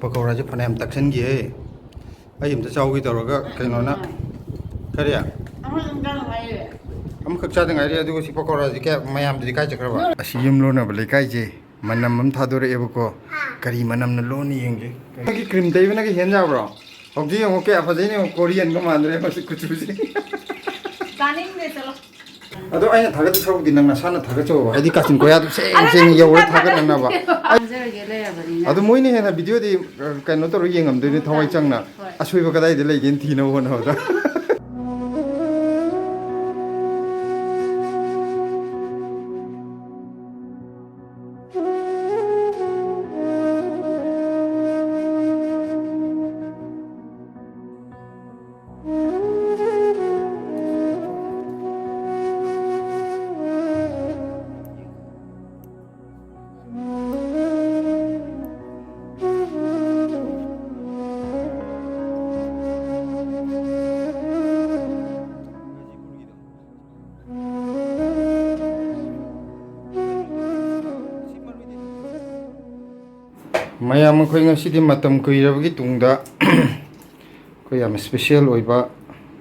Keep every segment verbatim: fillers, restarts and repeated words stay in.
ꯄꯀꯧꯔꯥꯁꯦ ꯐꯅꯌꯥꯝ ꯇꯛꯁꯟꯈꯤꯍꯦ꯫ ꯑꯩ ꯑꯝꯇ ꯆꯥꯎꯒꯦ ꯇꯧꯔꯒ ꯀꯩꯅꯣꯅ꯫ ꯀꯔꯤ? ꯑꯃꯈꯛ ꯆꯥꯗ ꯉꯥꯏꯔꯤ, ꯑꯗꯨꯒ ꯁꯤ ꯄꯀꯧꯔꯥꯁꯦ ꯀꯌꯥ, ꯃꯌꯥꯝꯗꯨꯗꯤ ꯀꯥꯏ ꯆꯠꯈ꯭ꯔꯕ? ꯑꯁꯤ ꯌꯨꯝ ꯂꯣꯟꯅꯕ ꯂꯩꯀꯥꯏꯁꯦ ꯃꯅꯝ ꯑꯃ ꯊꯥꯗꯣꯔꯛꯑꯦꯕꯀꯣ꯫ ꯀꯔꯤ ꯃꯅꯝꯅ ꯂꯣꯟꯅꯤ ꯌꯦꯡꯒꯦ꯫ ꯅꯪꯒꯤ ꯀ꯭ꯔꯤꯝ ꯇꯩꯕꯅꯒ ꯍꯦꯟ ꯌꯥꯕ꯭ꯔꯣ? ꯍꯧꯖꯤꯛ ꯌꯦꯡꯉꯣ, ꯀꯌꯥ ꯐꯖꯩꯅ ꯌꯦꯡꯉꯣ, ꯀꯣꯔꯤꯌꯟꯒ ꯃꯥꯟꯗ꯭ꯔꯦ ꯃꯁꯤ ꯀꯨꯆꯨꯁꯦ꯫ ꯆꯥꯅꯤꯡꯗꯦ, ꯆꯠꯂꯣ꯫ ꯑꯗꯣ ꯑꯩꯅ ꯊꯥꯒꯠꯇ ꯁꯔꯨꯛꯇꯤ ꯅꯪ ꯅꯁꯥꯅ ꯊꯥꯒꯠꯆꯧꯕ, ꯍꯥꯏꯗꯤ ꯀꯥꯆꯤꯟ ꯀꯣꯌꯥꯗꯨ ꯁꯦꯡ ꯁꯦꯡꯅ ꯌꯧꯔ ꯊꯥꯒꯠꯅꯅꯕ꯫ ꯊꯥꯖꯔꯒꯦ ꯂꯩꯔꯕꯅꯤꯅ꯫ ꯑꯗꯣ ꯃꯣꯏꯅ ꯍꯦꯟꯅ ꯚꯤꯗꯤꯑꯣꯗꯤ, ꯑ, ꯀꯩꯅꯣ ꯇꯧꯔ ꯌꯦꯡꯉꯝꯗꯣꯏꯅꯤ, ꯊꯋꯥꯏ ꯆꯪꯅ꯫ ꯍꯣꯏ꯫ ꯑꯁꯣꯏꯕ ꯀꯗꯥꯏꯗ ꯂꯩꯒꯦꯅ ꯊꯤꯅꯕ ꯍꯣꯠꯅꯕꯗ꯫ ꯃꯌꯥꯝ, ꯑꯩꯈꯣꯏ ꯉꯁꯤꯗꯤ ꯃꯇꯝ ꯀꯨꯏꯔꯕꯒꯤ ꯇꯨꯡꯗ ꯑꯩꯈꯣꯏ ꯌꯥꯝ ꯏꯁꯄꯤꯁꯦꯜ ꯑꯣꯏꯕ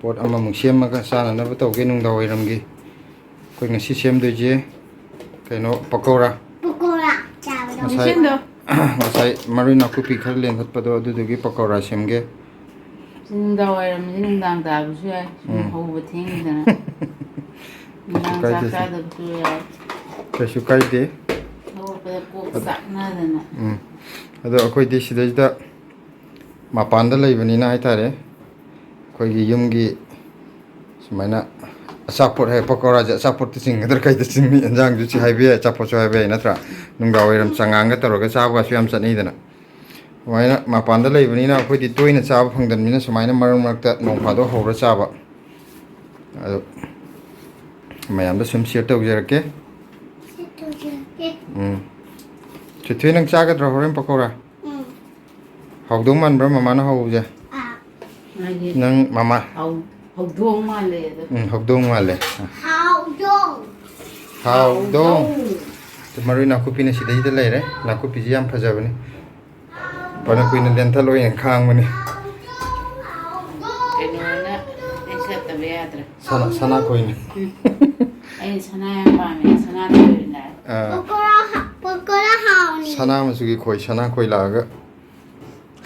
ꯄꯣꯠ ꯑꯃꯃꯨꯛ ꯁꯦꯝꯃꯒ ꯆꯥꯅꯅꯕ ꯇꯧꯒꯦ ꯅꯨꯡꯗꯥꯡ ꯋꯥꯏꯔꯝꯒꯤ꯫ ꯑꯩꯈꯣꯏ ꯉꯁꯤ ꯁꯦꯝꯗꯣꯏꯁꯦ ꯀꯩꯅꯣ, ꯄꯀꯧꯔꯥ꯫ ꯄꯀꯧꯔꯥ ꯆꯥꯕꯗꯣ꯫ ꯉꯁꯥꯏ, ꯅꯤꯡꯁꯤꯡꯗꯣ꯫ ꯉꯁꯥꯏ ꯃꯔꯣꯏ ꯅꯥꯀꯨꯞꯄꯤ ꯈꯔ ꯂꯦꯟꯊꯠꯄꯗꯣ, ꯑꯗꯨꯗꯨꯒꯤ ꯄꯀꯧꯔꯥ ꯁꯦꯝꯒꯦ꯫ ꯅꯨꯡꯗꯥꯡ ꯋꯥꯏꯔꯝꯁꯦ ꯅꯨꯡꯗꯥꯡ ꯇꯥꯕꯁꯨ ꯌꯥꯏ, ꯁꯨꯝ ꯎꯝ꯫ ꯍꯧꯕ ꯊꯦꯡꯉꯤꯗꯅ꯫ ꯀꯩꯁꯨ ꯅꯨꯡꯗꯥꯡ ꯆꯥꯛ ꯀꯥꯏꯗꯦ꯫ ꯆꯥꯗꯕꯁꯨ ꯌꯥꯏ꯫ ꯀꯩꯁꯨ ꯀꯥꯏꯗꯦ꯫ ꯍꯧꯒꯠꯄꯗ ꯀꯣꯛ ꯑꯗ-, ꯆꯥꯛꯅꯗꯅ꯫ ꯎꯝ꯫ ꯑꯗꯣ ꯑꯩꯈꯣꯏꯗꯤ ꯁꯤꯗꯩꯁꯤꯗ ꯃꯄꯥꯟꯗ ꯂꯩꯕꯅꯤꯅ ꯍꯥꯏꯇꯥꯔꯦ, ꯑꯩꯈꯣꯏꯒꯤ ꯌꯨꯝꯒꯤ ꯁꯨꯃꯥꯏꯅ ꯑꯆꯥꯄꯣꯠ ꯍꯥꯏ, ꯄꯀꯧꯔꯥꯁꯦ ꯑꯆꯥꯄꯣꯠꯇ ꯆꯤꯡꯒꯗ꯭ꯔꯥ ꯀꯩꯗ ꯆꯤꯡꯅꯤ? ꯏꯟꯖꯥꯡꯁꯨ ꯁꯤ ꯍꯥꯏꯕ ꯌꯥꯏ, ꯑꯆꯥꯄꯣꯠꯁꯨ ꯍꯥꯏꯕ ꯌꯥꯏ, ꯅꯠꯇ꯭ꯔꯥ? ꯅꯨꯡꯗꯥꯡ ꯋꯥꯏꯔꯝ ꯆꯉꯥꯡꯒ ꯇꯧꯔꯒ ꯆꯥꯕꯒꯁꯨ ꯌꯥꯝ ꯆꯠꯅꯩꯗꯅ꯫ ꯑꯗꯨꯃꯥꯏꯅ ꯃꯄꯥꯟꯗ ꯂꯩꯕꯅꯤꯅ ꯑꯩꯈꯣꯏꯗꯤ ꯇꯣꯏꯅ ꯆꯥꯕ ꯐꯪꯗꯕꯅꯤꯅ ꯁꯨꯃꯥꯏꯅ ꯃꯔꯛ ꯃꯔꯛꯇ ꯅꯣꯡ ꯐꯥꯗꯣꯛ ꯍꯧꯔ ꯆꯥꯕ꯫ ꯑꯗꯣ ꯃꯌꯥꯝꯗ ꯁꯨꯝ ꯁꯤꯌꯔ ꯇꯧꯖꯔꯛꯀꯦ꯫ ꯁꯤꯌꯔ ꯇꯧꯖꯔꯛꯀꯦ꯫ ꯎꯝ꯫ ꯆꯤꯊꯣꯏ, ꯅꯪ ꯆꯥꯒꯗ꯭ꯔꯣ ꯍꯣꯔꯦꯟ ꯄꯀꯧꯔꯥ? ꯎꯝ꯫ ꯍꯥꯎꯗꯧ ꯃꯥꯟꯕ꯭ꯔꯥ ꯃꯃꯥꯅ ꯍꯧꯕꯁꯦ? ꯑꯥ꯫ ꯃꯥꯒꯤ ꯅꯪ ꯃꯃꯥ꯫ ꯍꯧ-, ꯍꯧꯗꯣꯡ ꯃꯥꯜꯂꯦ ꯑꯗꯣ꯫ ꯎꯝ, ꯍꯧꯗꯣꯡ ꯃꯥꯜꯂꯦ꯫ ꯍꯥꯎꯗꯣꯡ꯫ ꯍꯥꯎꯗꯣꯡ꯫ ꯍꯥꯎꯗꯣꯡ꯫ ꯃꯔꯣꯏ ꯅꯥꯀꯨꯞꯄꯤꯅ ꯁꯤꯗꯩꯗ ꯂꯩꯔꯦ꯫ ꯅꯥꯀꯨꯞꯄꯤꯁꯤ ꯌꯥꯝ ꯐꯖꯕꯅꯤ꯫ ꯐꯅ ꯀꯨꯏꯅ ꯂꯦꯟꯊꯠꯂꯣꯏꯅ ꯈꯥꯡꯕꯅꯤ꯫ ꯀꯩꯅꯣꯅ ꯂꯦꯟꯊꯠꯇꯕ ꯌꯥꯗ꯭ꯔꯦ꯫ ꯁꯅꯥ ꯁꯅꯥꯈꯣꯏꯅ꯫ ꯑꯩ ꯁꯅꯥ ꯌꯥꯝ ꯄꯥꯝꯃꯦ, ꯁꯅꯥ ꯇꯧꯔꯤꯅꯦ꯫ ꯑꯥ, ꯄꯀꯣꯔꯥ ꯍꯥ- ꯄꯀꯣꯔꯥ ꯍꯥꯎꯅꯤ꯫ ꯁꯅꯥ ꯃꯆꯨꯒꯤ ꯈꯣꯏ, ꯁꯅꯥꯈꯣꯏ ꯂꯥꯛꯑꯒ꯫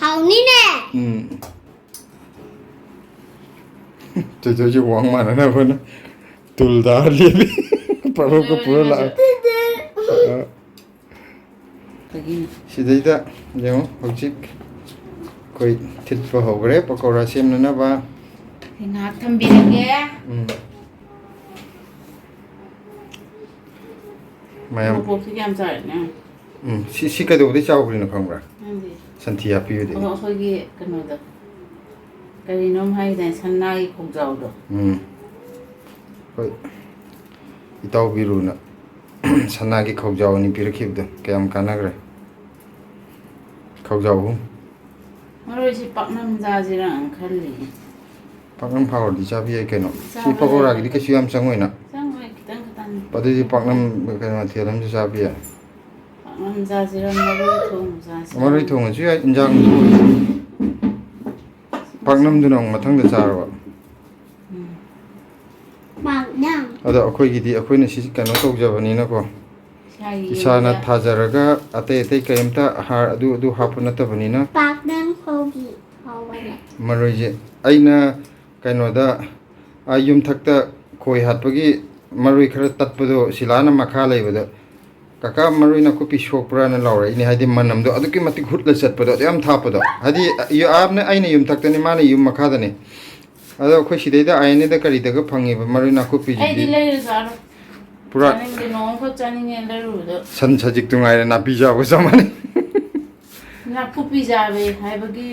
ꯍꯥꯎꯅꯤꯅꯦ꯫ ꯎꯝ꯫ ꯆꯣꯏꯆꯣꯏꯁꯦ ꯋꯥꯡ ꯃꯥꯟꯅꯅꯕꯅ ꯇꯨꯜꯗ ꯂꯦꯞꯄꯤ꯫ ꯄꯔꯣꯛꯀ ꯄꯨꯔ ꯂꯥꯛꯑꯦ꯫ ꯑꯥ, ꯀꯩꯒꯤꯅꯣ? ꯁꯤꯗꯩꯗ ꯌꯦꯡꯉꯣ, ꯍꯧꯖꯤꯛ ꯑꯩꯈꯣꯏ ꯊꯤꯠꯄ ꯍꯧꯈ꯭ꯔꯦ ꯄꯀꯧꯔꯥ ꯁꯦꯝꯅꯅꯕ꯫ ꯑꯩ ꯉꯥꯏꯍꯥꯛ ꯊꯝꯕꯤꯔꯒꯦ꯫ ꯎꯝ꯫ ꯃꯌꯥꯝ꯫ ꯃꯄꯣꯛꯁꯤ ꯀꯌꯥꯝ ꯆꯥꯎꯔꯦꯅꯦ? ꯎꯝ, ꯁꯤ ꯁꯤ ꯀꯩꯗꯧꯕꯗꯩ ꯆꯥꯎꯈ꯭ꯔꯤꯅꯣ ꯈꯪꯕ꯭ꯔꯥ? ꯅꯪꯗꯤ? ꯁꯟꯊꯤ ꯍꯥꯞꯄꯤꯕꯗꯒꯤ꯫ ꯑꯣ, ꯑꯩꯈꯣꯏꯒꯤ ꯀꯩꯅꯣꯗꯣ, ꯀꯔꯤꯅꯣꯝ ꯍꯥꯏꯗꯥꯏ, ꯁꯅꯥꯒꯤ ꯈꯣꯡꯖꯥꯎꯗꯣ꯫ ꯎꯝ꯫ ꯍꯣꯏ꯫ ꯏꯇꯥꯎꯕꯤꯔꯨꯅ ꯁꯅꯥꯒꯤ ꯈꯧꯖꯥꯎ ꯑꯅꯤ ꯄꯤꯔꯛꯈꯤꯕꯗꯣ ꯀꯌꯥꯝ ꯀꯥꯟꯅꯈ꯭ꯔꯦ? ꯈꯧꯖꯥꯎ ꯑꯍꯨꯝ꯫ ꯃꯔꯣꯏꯁꯤ ꯄꯥꯛꯅꯝ ꯆꯥꯁꯤꯔꯥꯅ ꯈꯜꯂꯤ꯫ ꯄꯥꯛꯅꯝ ꯍꯥꯎꯔꯗꯤ ꯆꯥꯕ ꯌꯥꯏ ꯀꯩꯅꯣ꯫ ꯁꯤ ꯆꯥꯕ ꯄꯀꯧꯔꯥꯒꯤꯗꯤ ꯌꯥꯏ꯫ ꯀꯩꯁꯨ ꯌꯥꯝ ꯆꯪꯉꯣꯏꯅ꯫ ꯆꯪꯉꯣꯏ, ꯈꯤꯇꯪ ꯈꯤꯇꯪ꯫ ꯑꯗꯨꯗꯤ ꯄꯥꯛꯅꯝ ꯀꯩꯅꯣ ꯃꯊꯦꯜ ꯑꯃꯁꯨ ꯆꯥꯕ ꯌꯥꯏ꯫ ꯄꯥꯛꯅꯝ ꯆꯥꯁꯤꯔꯥ, ꯃꯔꯣꯏ ꯊꯣꯡꯕ ꯆꯥꯁꯤꯔꯥ? ꯃꯔꯣꯏ ꯊꯣꯡꯉꯁꯨ ꯌꯥꯏ, ꯏꯟꯖꯥꯡꯁꯨ ꯑꯣꯏ꯫ ꯄꯥꯛꯅꯝꯗꯨꯅ ꯑꯃꯨꯛ ꯃꯊꯪꯗ ꯆꯥꯔꯕ꯫ ꯎꯝ꯫ ꯄꯥꯛꯅꯝ꯫ ꯑꯗꯣ ꯑꯩꯈꯣꯏꯒꯤꯗꯤ ꯑꯩꯈꯣꯏꯅ ꯁꯤ ꯀꯩꯅꯣ ꯇꯧꯖꯕꯅꯤꯅꯀꯣ, ꯏꯁꯥꯒꯤ ꯏꯁꯥꯅ ꯌꯨꯝꯗ꯫ ꯊꯥꯖꯔꯒ ꯑꯇꯩ ꯑꯇꯩ ꯀꯔꯤꯝꯇ ꯍꯥꯔ ꯑꯗꯨ ꯑꯗꯨ ꯍꯥꯞꯄ ꯅꯠꯇꯕꯅꯤꯅ꯫ ꯄꯥꯛꯅꯝ ꯍꯧꯒꯤ ꯍꯧꯕꯅꯦ꯫ ꯃꯔꯣꯏꯁꯦ ꯑꯩꯅ ꯀꯩꯅꯣꯗ, ꯑꯥ, ꯌꯨꯝꯊꯛꯇ ꯈꯣꯏ ꯍꯥꯠꯄꯒꯤ ꯃꯔꯣꯏ ꯈꯔ ꯇꯠꯄꯗꯣ ꯁꯤꯂꯥꯅ ꯃꯈꯥ ꯂꯩꯕꯗ, "ꯀꯀꯥ, ꯃꯔꯣꯏ ꯅꯥꯀꯨꯞꯄꯤ ꯁꯣꯛꯄ꯭ꯔꯥꯅ?" ꯂꯥꯎꯔꯛꯏꯅꯦ꯫ ꯍꯥꯏꯗꯤ ꯃꯅꯝꯗꯣ ꯑꯗꯨꯛꯀꯤ ꯃꯇꯤꯛ ꯍꯨꯠꯂ ꯆꯠꯄꯗꯣ ꯑꯗꯨ ꯌꯥꯝ ꯊꯥꯞꯄꯗꯣ꯫ ꯍꯥꯏꯗꯤ ꯌꯨ-, ꯑꯥꯞꯅ ꯑꯩꯅ ꯌꯨꯝꯊꯛꯇꯅꯤ, ꯃꯥꯅ ꯌꯨꯝ ꯃꯈꯥꯗꯅꯤ꯫ ꯑꯗꯣ ꯑꯩꯈꯣꯏ ꯁꯤꯗꯩꯗ ꯑꯥꯏ ꯑꯦꯟ ꯑꯦꯗ ꯀꯔꯤꯗꯒ ꯐꯪꯉꯤꯕ ꯃꯔꯣꯏ ꯅꯥꯀꯨꯞꯄꯤꯁꯤꯗꯤ ꯑꯩꯗꯤ ꯂꯩꯔ ꯆꯥꯔꯣꯏ꯫ ꯄꯨꯔꯥ ꯆꯥꯅꯤꯡꯗꯦ, ꯅꯣꯡꯃꯈꯛ ꯆꯥꯅꯤꯡꯉꯦ ꯂꯩꯔꯨꯕꯗꯣ꯫ ꯁꯟ ꯁꯖꯤꯛꯇꯨ ꯉꯥꯏꯔꯦ ꯅꯥꯄꯤ ꯆꯥꯕꯒ ꯆꯞ ꯃꯥꯟꯅꯩ꯫ ꯅꯥꯀꯨꯞꯄꯤ ꯆꯥꯕꯩ ꯍꯥꯏꯕꯒꯤ,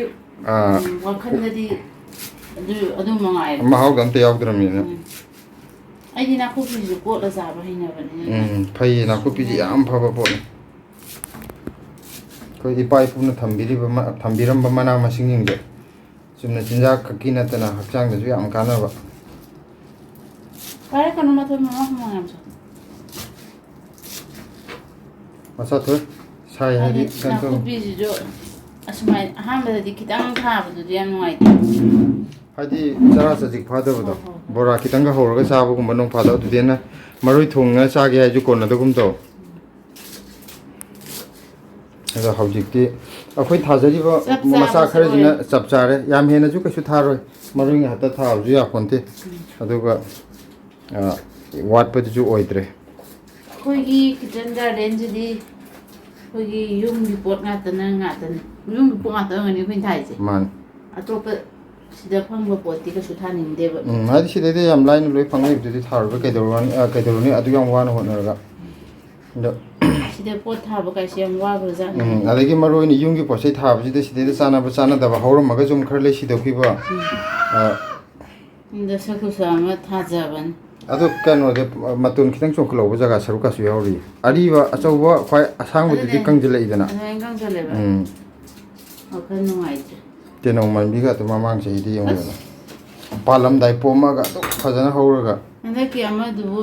ꯑꯥ, ꯎꯝ, ꯋꯥꯈꯜꯗꯗꯤ ꯑꯗꯨ, ꯑꯗꯨ ꯃꯉꯥꯏꯔꯦ꯫ ꯃꯍꯥꯎꯗꯣ ꯑꯝꯇ ꯌꯥꯎꯗ꯭ꯔꯕꯅꯤꯅ꯫ ꯎꯝ꯫ ꯑꯩꯗꯤ ꯅꯥꯀꯨꯞꯄꯤꯁꯨ ꯀꯣꯠꯂ ꯆꯥꯕ ꯍꯩꯅꯕꯅꯤꯅ꯫ ꯎꯝ, ꯐꯩꯌꯦ, ꯅꯥꯀꯨꯞꯄꯤꯁꯦ ꯌꯥꯝ ꯐꯕ ꯄꯣꯠꯅꯤ꯫ ꯑꯩꯈꯣꯏ ꯏꯄꯥ ꯏꯄꯨꯅ ꯊꯝꯕꯤꯔꯤꯕ ꯃ-, ꯊꯝꯕꯤꯔꯝꯕ ꯃꯅꯥ ꯃꯁꯤꯡꯁꯤꯡꯁꯦ ꯆꯨꯝꯅ ꯆꯤꯟꯖꯥꯛ ꯈꯛꯀꯤ ꯅꯠꯇꯅ ꯍꯛꯆꯥꯡꯗꯁꯨ ꯌꯥꯝ ꯀꯥꯟꯅꯕ꯫ ꯄꯥꯏꯔꯛꯀꯅꯨ, ꯃꯊꯣꯏ ꯃꯃꯥ ꯍꯨꯃꯥꯡ ꯌꯥꯝ ꯁꯧ꯫ ꯃꯆꯥ ꯊꯣꯏ, ꯁꯥꯏ ꯍꯥꯏꯗꯤ ꯀꯩꯅꯣ ꯇꯧ-, ꯅꯥꯀꯨꯞꯄꯤꯁꯤꯁꯨ ꯑꯁꯨꯃꯥꯏꯅ ꯑꯍꯥꯟꯕꯗꯗꯤ ꯈꯤꯇꯪ ꯊꯥꯕꯗꯨꯗꯤ ꯌꯥꯝ ꯅꯨꯡꯉꯥꯏꯇꯦ꯫ ꯍꯥꯏꯗꯤ ꯆꯔꯥ ꯆꯖꯤꯛ ꯐꯥꯗꯕꯗꯣ꯫ ꯍꯣꯏ, ꯍꯣꯏ, ꯍꯣꯏ꯫ ꯕꯣꯔꯥ ꯈꯤꯇꯪꯒ ꯍꯧꯔꯒ ꯆꯥꯕꯒꯨꯝꯕ ꯅꯣꯡ ꯐꯥꯗꯣꯛ, ꯑꯗꯨꯗꯤ ꯍꯦꯟꯅ ꯃꯔꯣꯏ ꯊꯣꯡꯉ ꯆꯥꯒꯦ ꯍꯥꯏꯁꯨ ꯀꯣꯟꯅꯗꯒꯨꯝ ꯇꯧ꯫ ꯑꯗꯣ ꯍꯧꯖꯤꯛꯇꯤ ꯑꯩꯈꯣꯏ ꯊꯥꯖꯔꯤꯕ ꯆꯞ ꯆꯥꯕꯁꯨ ꯃꯆꯥ ꯈꯔꯁꯤꯅ ꯑꯣꯏꯔꯦ꯫ ꯆꯞ ꯆꯥꯔꯦ꯫ ꯌꯥꯝ ꯍꯦꯟꯅꯁꯨ ꯀꯩꯁꯨ ꯊꯥꯔꯣꯏ꯫ ꯃꯔꯣꯏ ꯉꯥꯛꯇ ꯊꯥꯕꯁꯨ ꯌꯥꯄꯣꯟꯇꯦ꯫ ꯎꯝ꯫ ꯑꯗꯨꯒ, ꯑ, ꯋꯥꯠꯄꯗꯨꯁꯨ ꯑꯣꯏꯗ꯭ꯔꯦ꯫ ꯑꯩꯈꯣꯏꯒꯤ kitchen gardenꯁꯤꯗꯤ ꯑꯩꯈꯣꯏꯒꯤ ꯌꯨꯝꯒꯤ ꯄꯣꯠ ꯉꯥꯛꯇꯅ ꯉꯥꯛꯇꯅꯤ꯫ ꯌꯨꯝꯒꯤ ꯄꯣꯠ ꯉꯥꯛꯇ ꯑꯣꯏꯔꯝꯒꯅꯤ ꯑꯩꯈꯣꯏꯅ ꯊꯥꯏꯁꯦ꯫ ꯃꯥꯅꯤ꯫ ꯑꯇꯣꯞꯄ ꯁꯤꯗ ꯐꯪꯕ ꯄꯣꯠꯇꯤ ꯀꯩꯁꯨ ꯊꯥꯅꯤꯡꯗꯦꯕ꯫ ꯎꯝ, ꯍꯥꯏꯗꯤ ꯁꯤꯗꯩꯗ ꯌꯥꯝ ꯂꯥꯏꯅ ꯂꯣꯏ ꯐꯪꯅꯩꯕꯗꯨꯗꯤ ꯊꯥꯔꯨꯕ ꯀꯩꯗꯧꯔꯨꯅꯤ, ꯑ, ꯀꯩꯗꯧꯔꯨꯅꯤ ꯑꯗꯨ ꯌꯥꯝ ꯋꯥꯅ ꯍꯣꯠꯅꯔꯒ꯫ ꯑꯗꯣ ꯁꯤꯗ ꯄꯣꯠ ꯊꯥꯕ ꯀꯥꯏꯁꯦ ꯌꯥꯝ ꯋꯥꯈ꯭ꯔꯖꯥꯠꯅꯤ꯫ ꯎꯝ, ꯑꯗꯒꯤ ꯃꯔꯨ ꯑꯣꯏꯅ ꯌꯨꯝꯒꯤ ꯄꯣꯠ ꯆꯩ ꯊꯥꯕꯁꯤꯗ ꯁꯤꯗꯩꯗ ꯆꯥꯅꯕ ꯆꯥꯅꯗꯕ ꯍꯧꯔꯝꯃꯒꯁꯨ ꯑꯃꯨꯛ ꯈꯔ ꯂꯩ ꯁꯤꯗꯣꯛꯈꯤꯕ꯫ ꯎꯝ꯫ ꯑ, ꯌꯨꯝꯗ ꯁꯔꯨꯛꯁꯨ ꯑꯃ ꯊꯥꯖꯕꯅꯤ꯫ ꯑꯗꯣ ꯀꯩꯅꯣꯗ, ꯃꯇꯣꯟ ꯈꯤꯇꯪ ꯆꯣꯡꯈꯠꯍꯧꯕ ꯖꯒꯥ ꯁꯔꯨꯛꯀꯥꯁꯨ ꯌꯥꯎꯔꯤ꯫ ꯑꯔꯤꯕ ꯑꯆꯧꯕ ꯈ꯭ꯋꯥꯏ ꯑꯁꯥꯡꯕꯗꯨꯗꯤ ꯑꯗꯨꯅꯦ꯫ ꯀꯪꯁꯤꯜꯂꯛꯏꯗꯅ꯫ ꯑꯗꯨꯃꯥꯏꯅ ꯀꯪꯁꯤꯜꯂꯦꯕ꯫ ꯎꯝ꯫ ꯋꯥꯈꯜ ꯅꯨꯡꯉꯥꯏꯇ꯭ꯔꯦ꯫ ꯇꯦꯅꯧ ꯃꯟꯕꯤꯒ ꯑꯗꯨ ꯃꯃꯥꯡ ꯆꯍꯤꯗꯤ ꯌꯦꯡꯉꯨꯗꯅ꯫ ꯑꯁ꯫ ꯄꯥꯜꯂꯝꯗꯥꯏ ꯄꯣꯝꯃꯒ ꯑꯗꯨꯝ ꯐꯖꯅ ꯍꯧꯔꯒ꯫ ꯍꯟꯗꯛꯀꯤ ꯑꯃꯗꯨꯕꯨ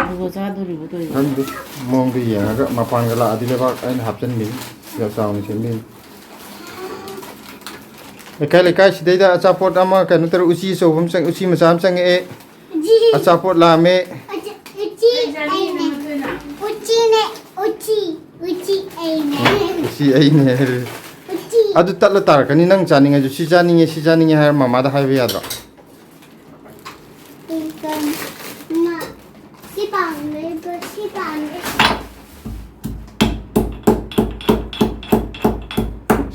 ꯖꯨꯒꯣꯠ ꯆꯥꯗꯣꯔꯤꯕꯣ ꯇꯧꯔꯤꯕꯣ? ꯈꯪꯗꯦ꯫ ꯃꯑꯣꯡꯗꯣ ꯌꯦꯡꯉꯒ ꯃꯄꯥꯟꯒ ꯂꯥꯛꯑꯗꯤ ꯂꯩꯕꯥꯛ ꯑꯩꯅ ꯍꯥꯞꯆꯤꯟꯕꯤꯅꯤ꯫ ꯌꯥꯝ ꯆꯥꯎꯅ ꯁꯦꯝꯕꯤꯅꯤ꯫ ꯂꯩꯀꯥꯏ ꯂꯩꯀꯥꯏ ꯁꯤꯗꯩꯗ ꯑꯆꯥꯄꯣꯠ ꯑꯃ ꯀꯩꯅꯣ ꯇꯧꯔ, ꯎꯆꯤ ꯑꯆꯧꯕ ꯑꯃ ꯆꯪ-, ꯎꯆꯤ ꯃꯆꯥ ꯑꯃ ꯆꯪꯉꯛꯑꯦ꯫ ꯎꯆꯤ꯫ ꯑꯆꯥꯄꯣꯠ ꯂꯥꯝꯃꯦ꯫ ꯎꯆꯤ, ꯎꯆꯤ ꯑꯩꯅꯦ꯫ ꯎꯆꯤꯅꯦ, ꯎꯆꯤ, ꯎꯆꯤ ꯑꯩꯅꯦ꯫ ꯎꯆꯤ ꯑꯩꯅꯦ ꯍꯥꯏꯔꯦ꯫ ꯎꯆꯤ꯫ ꯑꯗꯨ ꯇꯠꯂ ꯇꯥꯔꯛꯀꯅꯤ, ꯅꯪ ꯆꯥꯅꯤꯡꯉꯁꯨ꯫ "ꯁꯤ ꯆꯥꯅꯤꯡꯉꯦ, ꯁꯤ ꯆꯥꯅꯤꯡꯉꯦ" ꯍꯥꯏꯔ ꯃꯃꯥꯗ ꯍꯥꯏꯕ ꯌꯥꯗ꯭ꯔꯣ? ꯏꯀꯟ-, ꯃꯥ, ꯁꯤ ꯄꯥꯝꯗꯦ, ꯁꯤ ꯄꯥꯝꯗꯦ꯫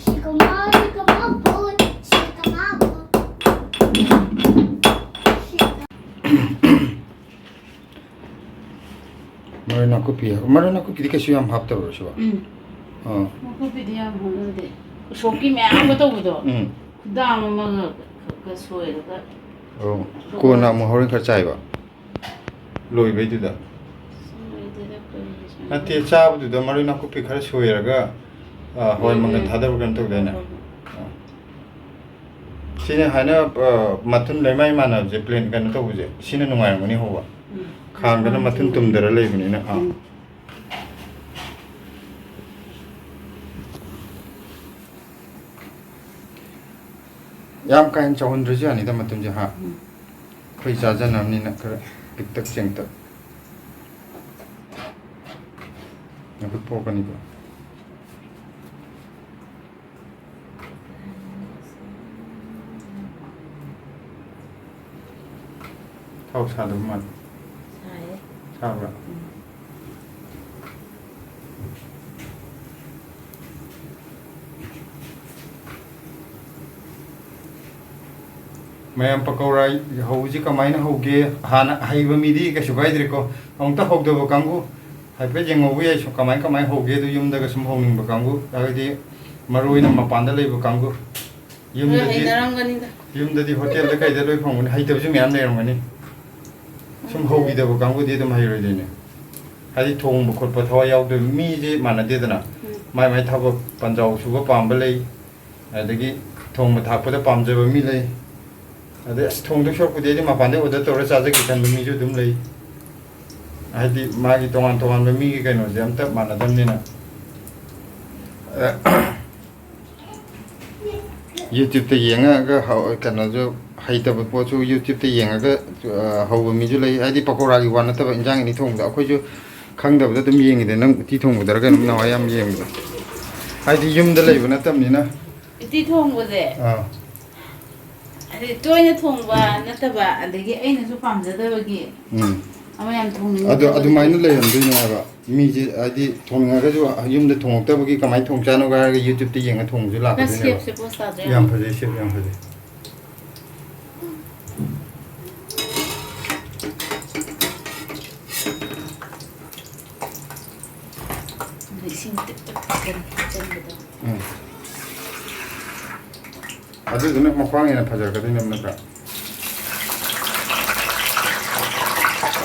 ꯁꯤꯀꯃꯥ, ꯁꯤꯀꯃꯥ ꯕꯣꯏ, ꯁꯤꯀꯃꯥ ꯕꯣꯏ꯫ ꯁꯤꯀ- ꯃꯔꯣꯏ ꯅꯥꯀꯨꯞꯄꯤ, ꯃꯔꯣꯏ ꯅꯥꯀꯨꯞꯄꯤꯗꯤ ꯀꯩꯁꯨ ꯌꯥꯝ ꯍꯥꯞꯇꯕ꯭ꯔꯣ ꯁꯤꯕꯣ? ꯎꯝ꯫ ꯑꯥ꯫ ꯅꯥꯀꯨꯞꯄꯤꯗꯤ ꯌꯥꯝ ꯍꯥꯞꯅꯗꯦ꯫ ꯎꯁꯣꯞꯀꯤ ꯃꯌꯥꯝꯒ ꯇꯧꯕꯗꯣ꯫ ꯎꯝ꯫ ꯈꯨꯗꯥꯝ ꯑꯃꯒ ꯈꯛ ꯁꯣꯏꯔꯒ꯫ ꯑꯣ꯫ ꯀꯣꯟꯅ ꯑꯃꯨꯛ ꯍꯣꯔꯦꯟ ꯈꯔ ꯆꯥꯏꯕ? ꯂꯣꯏꯕꯩꯗꯨꯗ? ꯁꯣꯏꯗꯦꯗ ꯀꯔꯤ ꯁꯣꯏꯗꯦ꯫ ꯅꯠꯇꯦ, ꯆꯥꯕꯗꯨꯗ ꯃꯔꯣꯏ ꯅꯥꯀꯨꯞꯄꯤ ꯈꯔ ꯁꯣꯏꯔꯒ, ꯑꯥ, ꯍꯋꯥꯏ ꯃꯪꯒꯟ ꯎꯝ, ꯎꯝ꯫ ꯊꯥꯗꯕ ꯀꯩꯅꯣ ꯇꯧꯗꯥꯏꯅꯦ? ꯍꯣꯏ, ꯍꯣꯏ꯫ ꯑꯥ꯫ ꯁꯤꯅ ꯍꯥꯏꯅ, ꯑ, ꯃꯊꯨꯟ ꯂꯩꯃꯥꯏ ꯃꯥꯟꯅꯕꯁꯦ, ꯄ꯭ꯂꯦꯟ ꯀꯩꯅꯣ ꯇꯧꯕꯁꯦ, ꯁꯤꯅ ꯅꯨꯡꯉꯥꯏꯔꯝꯒꯅꯤ ꯍꯧꯕ꯫ ꯎꯝ꯫ ꯈꯥꯡꯗꯅ ꯃꯊꯨꯟ ꯇꯨꯝꯗꯔ ꯂꯩꯕꯅꯤꯅ, ꯑꯥ꯫ ꯎꯝ꯫ ꯌꯥꯝ ꯀꯥ ꯍꯦꯟꯅ ꯆꯥꯎꯍꯟꯗ꯭ꯔꯁꯨ ꯌꯥꯅꯤꯗ ꯃꯇꯨꯝꯁꯦ, ꯍꯥ? ꯎꯝ꯫ ꯑꯩꯈꯣꯏ ꯆꯥꯖꯅꯕꯅꯤꯅ ꯈꯔ ꯄꯤꯛꯇꯛ ꯆꯦꯡꯇꯛ꯫ ꯅꯈꯨꯠ ꯄꯣꯛꯀꯅꯤꯀꯣ꯫ ꯊꯥꯎ ꯁꯥꯗꯕ ꯃꯥꯜꯂꯦ꯫ ꯁꯥꯏꯌꯦ꯫ ꯁꯥꯕ꯭ꯔꯥ? ꯎꯝ꯫ ꯃꯌꯥꯝ ꯄꯀꯧꯔꯥ ꯍꯧꯕꯁꯤ ꯀꯃꯥꯏꯅ ꯍꯧꯒꯦ? ꯍꯥꯟꯅ ꯍꯩꯕ ꯃꯤꯗꯤ ꯀꯩꯁꯨ ꯀꯥꯏꯗ꯭ꯔꯦꯀꯣ꯫ ꯑꯃꯨꯛꯇ ꯍꯧꯗꯕ ꯀꯥꯡꯕꯨ ꯍꯥꯏꯐꯦꯠ ꯌꯦꯡꯍꯧꯕ ꯌꯥꯏ, ꯁꯨꯝ ꯀꯃꯥꯏ ꯀꯃꯥꯏ ꯍꯧꯒꯦ ꯑꯗꯨ ꯌꯨꯝꯗꯒ ꯁꯨꯝ ꯍꯧꯅꯤꯡꯕ ꯀꯥꯡꯕꯨ, ꯍꯥꯏꯕꯗꯤ ꯃꯔꯨ ꯑꯣꯏꯅ ꯃꯄꯥꯟꯗ ꯂꯩꯕ ꯀꯥꯡꯕꯨ꯫ ꯂꯣꯏ ꯌꯨꯝꯗꯗꯤ, ꯍꯩꯅꯔꯝꯒꯅꯤꯗ꯫ ꯌꯨꯝꯗꯗꯤ ꯍꯣꯇꯦꯜꯗ ꯀꯩꯗ ꯂꯣꯏ ꯐꯪꯕꯅꯤ, ꯍꯩꯇꯕꯁꯨ ꯃꯌꯥꯝ ꯂꯩꯔꯝꯒꯅꯤ꯫ ꯁꯨꯝ ꯎꯝ꯫ ꯍꯧꯈꯤꯗꯕ ꯀꯥꯡꯕꯨꯗꯤ ꯑꯗꯨꯝ ꯍꯩꯔꯣꯏꯗꯣꯏꯅꯦ꯫ ꯍꯥꯏꯗꯤ ꯊꯣꯡꯕ ꯈꯣꯠꯄ ꯊꯋꯥꯏ ꯌꯥꯎꯗꯕ ꯃꯤꯁꯦ ꯃꯥꯟꯅꯗꯦꯗꯅ꯫ ꯎꯝ꯫ ꯃꯥꯏ ꯃꯥꯏ ꯊꯕꯛ ꯄꯟꯖꯥꯎ ꯁꯨꯕ ꯄꯥꯝꯕ ꯂꯩ, ꯑꯗꯒꯤ ꯊꯣꯡꯕ ꯊꯥꯛꯄꯗ ꯄꯥꯝꯖꯕ ꯃꯤ ꯂꯩ꯫ ꯑꯗꯩ ꯑꯁ ꯊꯣꯡꯗꯣꯏ ꯁꯔꯨꯛꯄꯨꯗꯤ ꯑꯩꯗꯤ ꯃꯄꯥꯟꯗꯩ order ꯇꯧꯔ ꯆꯥꯖꯒꯦ ꯈꯟꯕ ꯃꯤꯁꯨ ꯑꯗꯨꯝ ꯂꯩ꯫ ꯍꯥꯏꯗꯤ ꯃꯥꯒꯤ ꯇꯣꯉꯥꯟ ꯇꯣꯉꯥꯟꯕ ꯃꯤꯒꯤ ꯀꯩꯅꯣꯁꯦ ꯑꯝꯇ ꯃꯥꯟꯅꯗꯕꯅꯤꯅ꯫ ꯑ, YouTubeꯇ ꯌꯦꯡꯉꯒ ꯍꯧ-, ꯀꯩꯅꯣꯁꯨ ꯍꯩꯇꯕ ꯄꯣꯠꯁꯨ YouTubeꯇ ꯌꯦꯡꯉꯒ, ꯑ, ꯍꯧꯕ ꯃꯤꯁꯨ ꯂꯩ꯫ ꯍꯥꯏꯗꯤ ꯄꯀꯧꯔꯥꯒꯤ ꯋꯥ ꯅꯠꯇꯕ ꯏꯟꯖꯥꯡ ꯑꯅꯤ ꯊꯣꯡꯕꯗ ꯑꯩꯈꯣꯏꯁꯨ ꯈꯪꯗꯕꯗ ꯑꯗꯨꯝ ꯌꯦꯡꯉꯤꯗ, ꯅꯪ ꯎꯇꯤ ꯊꯣꯡꯕꯗꯔ ꯀꯩꯅꯣꯝ ꯅꯍꯥꯟꯋꯥꯏ ꯌꯥꯝ ꯌꯦꯡꯕꯗ꯫ ꯍꯥꯏꯗꯤ ꯌꯨꯝꯗ ꯂꯩꯕ ꯅꯠꯇꯕꯅꯤꯅ꯫ ꯎꯇꯤ ꯊꯣꯡꯕꯁꯦ ꯑꯥ꯫ ꯍꯥꯏꯗꯤ ꯇꯣꯏꯅ ꯊꯣꯡꯕ ꯅꯠꯇꯕ, ꯑꯗꯒꯤ ꯑꯩꯅꯁꯨ ꯄꯥꯝꯖꯗꯕꯒꯤ ꯎꯝ꯫ ꯑꯃ ꯌꯥꯝ ꯊꯣꯡꯅꯤꯡꯕ ꯑꯗꯣ ꯊꯣꯡꯕꯗꯤ ꯑꯗꯨꯃꯥꯏꯅ ꯂꯩꯔꯝꯗꯣꯏꯅꯦ ꯍꯥꯏꯕ꯫ ꯃꯤꯁꯦ ꯍꯥꯏꯗꯤ ꯊꯣꯡꯅꯤꯡꯉꯒꯁꯨ ꯌꯨꯝꯗ ꯊꯣꯡꯉꯛꯇꯕꯒꯤ ꯀꯃꯥꯏꯅ ꯊꯣꯡ ꯆꯥꯅꯣꯒ ꯍꯥꯏꯔꯒ YouTubeꯇ ꯌꯦꯡꯉ ꯊꯣꯡꯕꯁꯨ ꯂꯥꯛꯀꯗꯣꯏꯅꯦꯕ꯫ ꯁꯦꯞꯁꯦ ꯄꯣꯁ ꯇꯥꯗ꯭ꯔꯥ ꯌꯥꯝ ꯌꯦꯡꯉꯣ꯫ ꯐꯖꯩ, ꯁꯦꯞ ꯌꯥꯝ ꯐꯖꯩ꯫ ꯑꯗꯨ ꯏꯁꯤꯡ ꯇꯤꯞ ꯇꯤꯞ ꯍꯩꯖꯤꯟ-, ꯍꯩꯖꯤꯟꯕꯗꯣ꯫ ꯎꯝ꯫ ꯑꯗꯨꯗꯨꯅ ꯃꯈ꯭ꯋꯥꯡ ꯍꯦꯟꯅ ꯐꯖꯔꯛꯀꯗꯣꯏꯅꯦꯕ ꯅꯠꯇ꯭ꯔꯥ?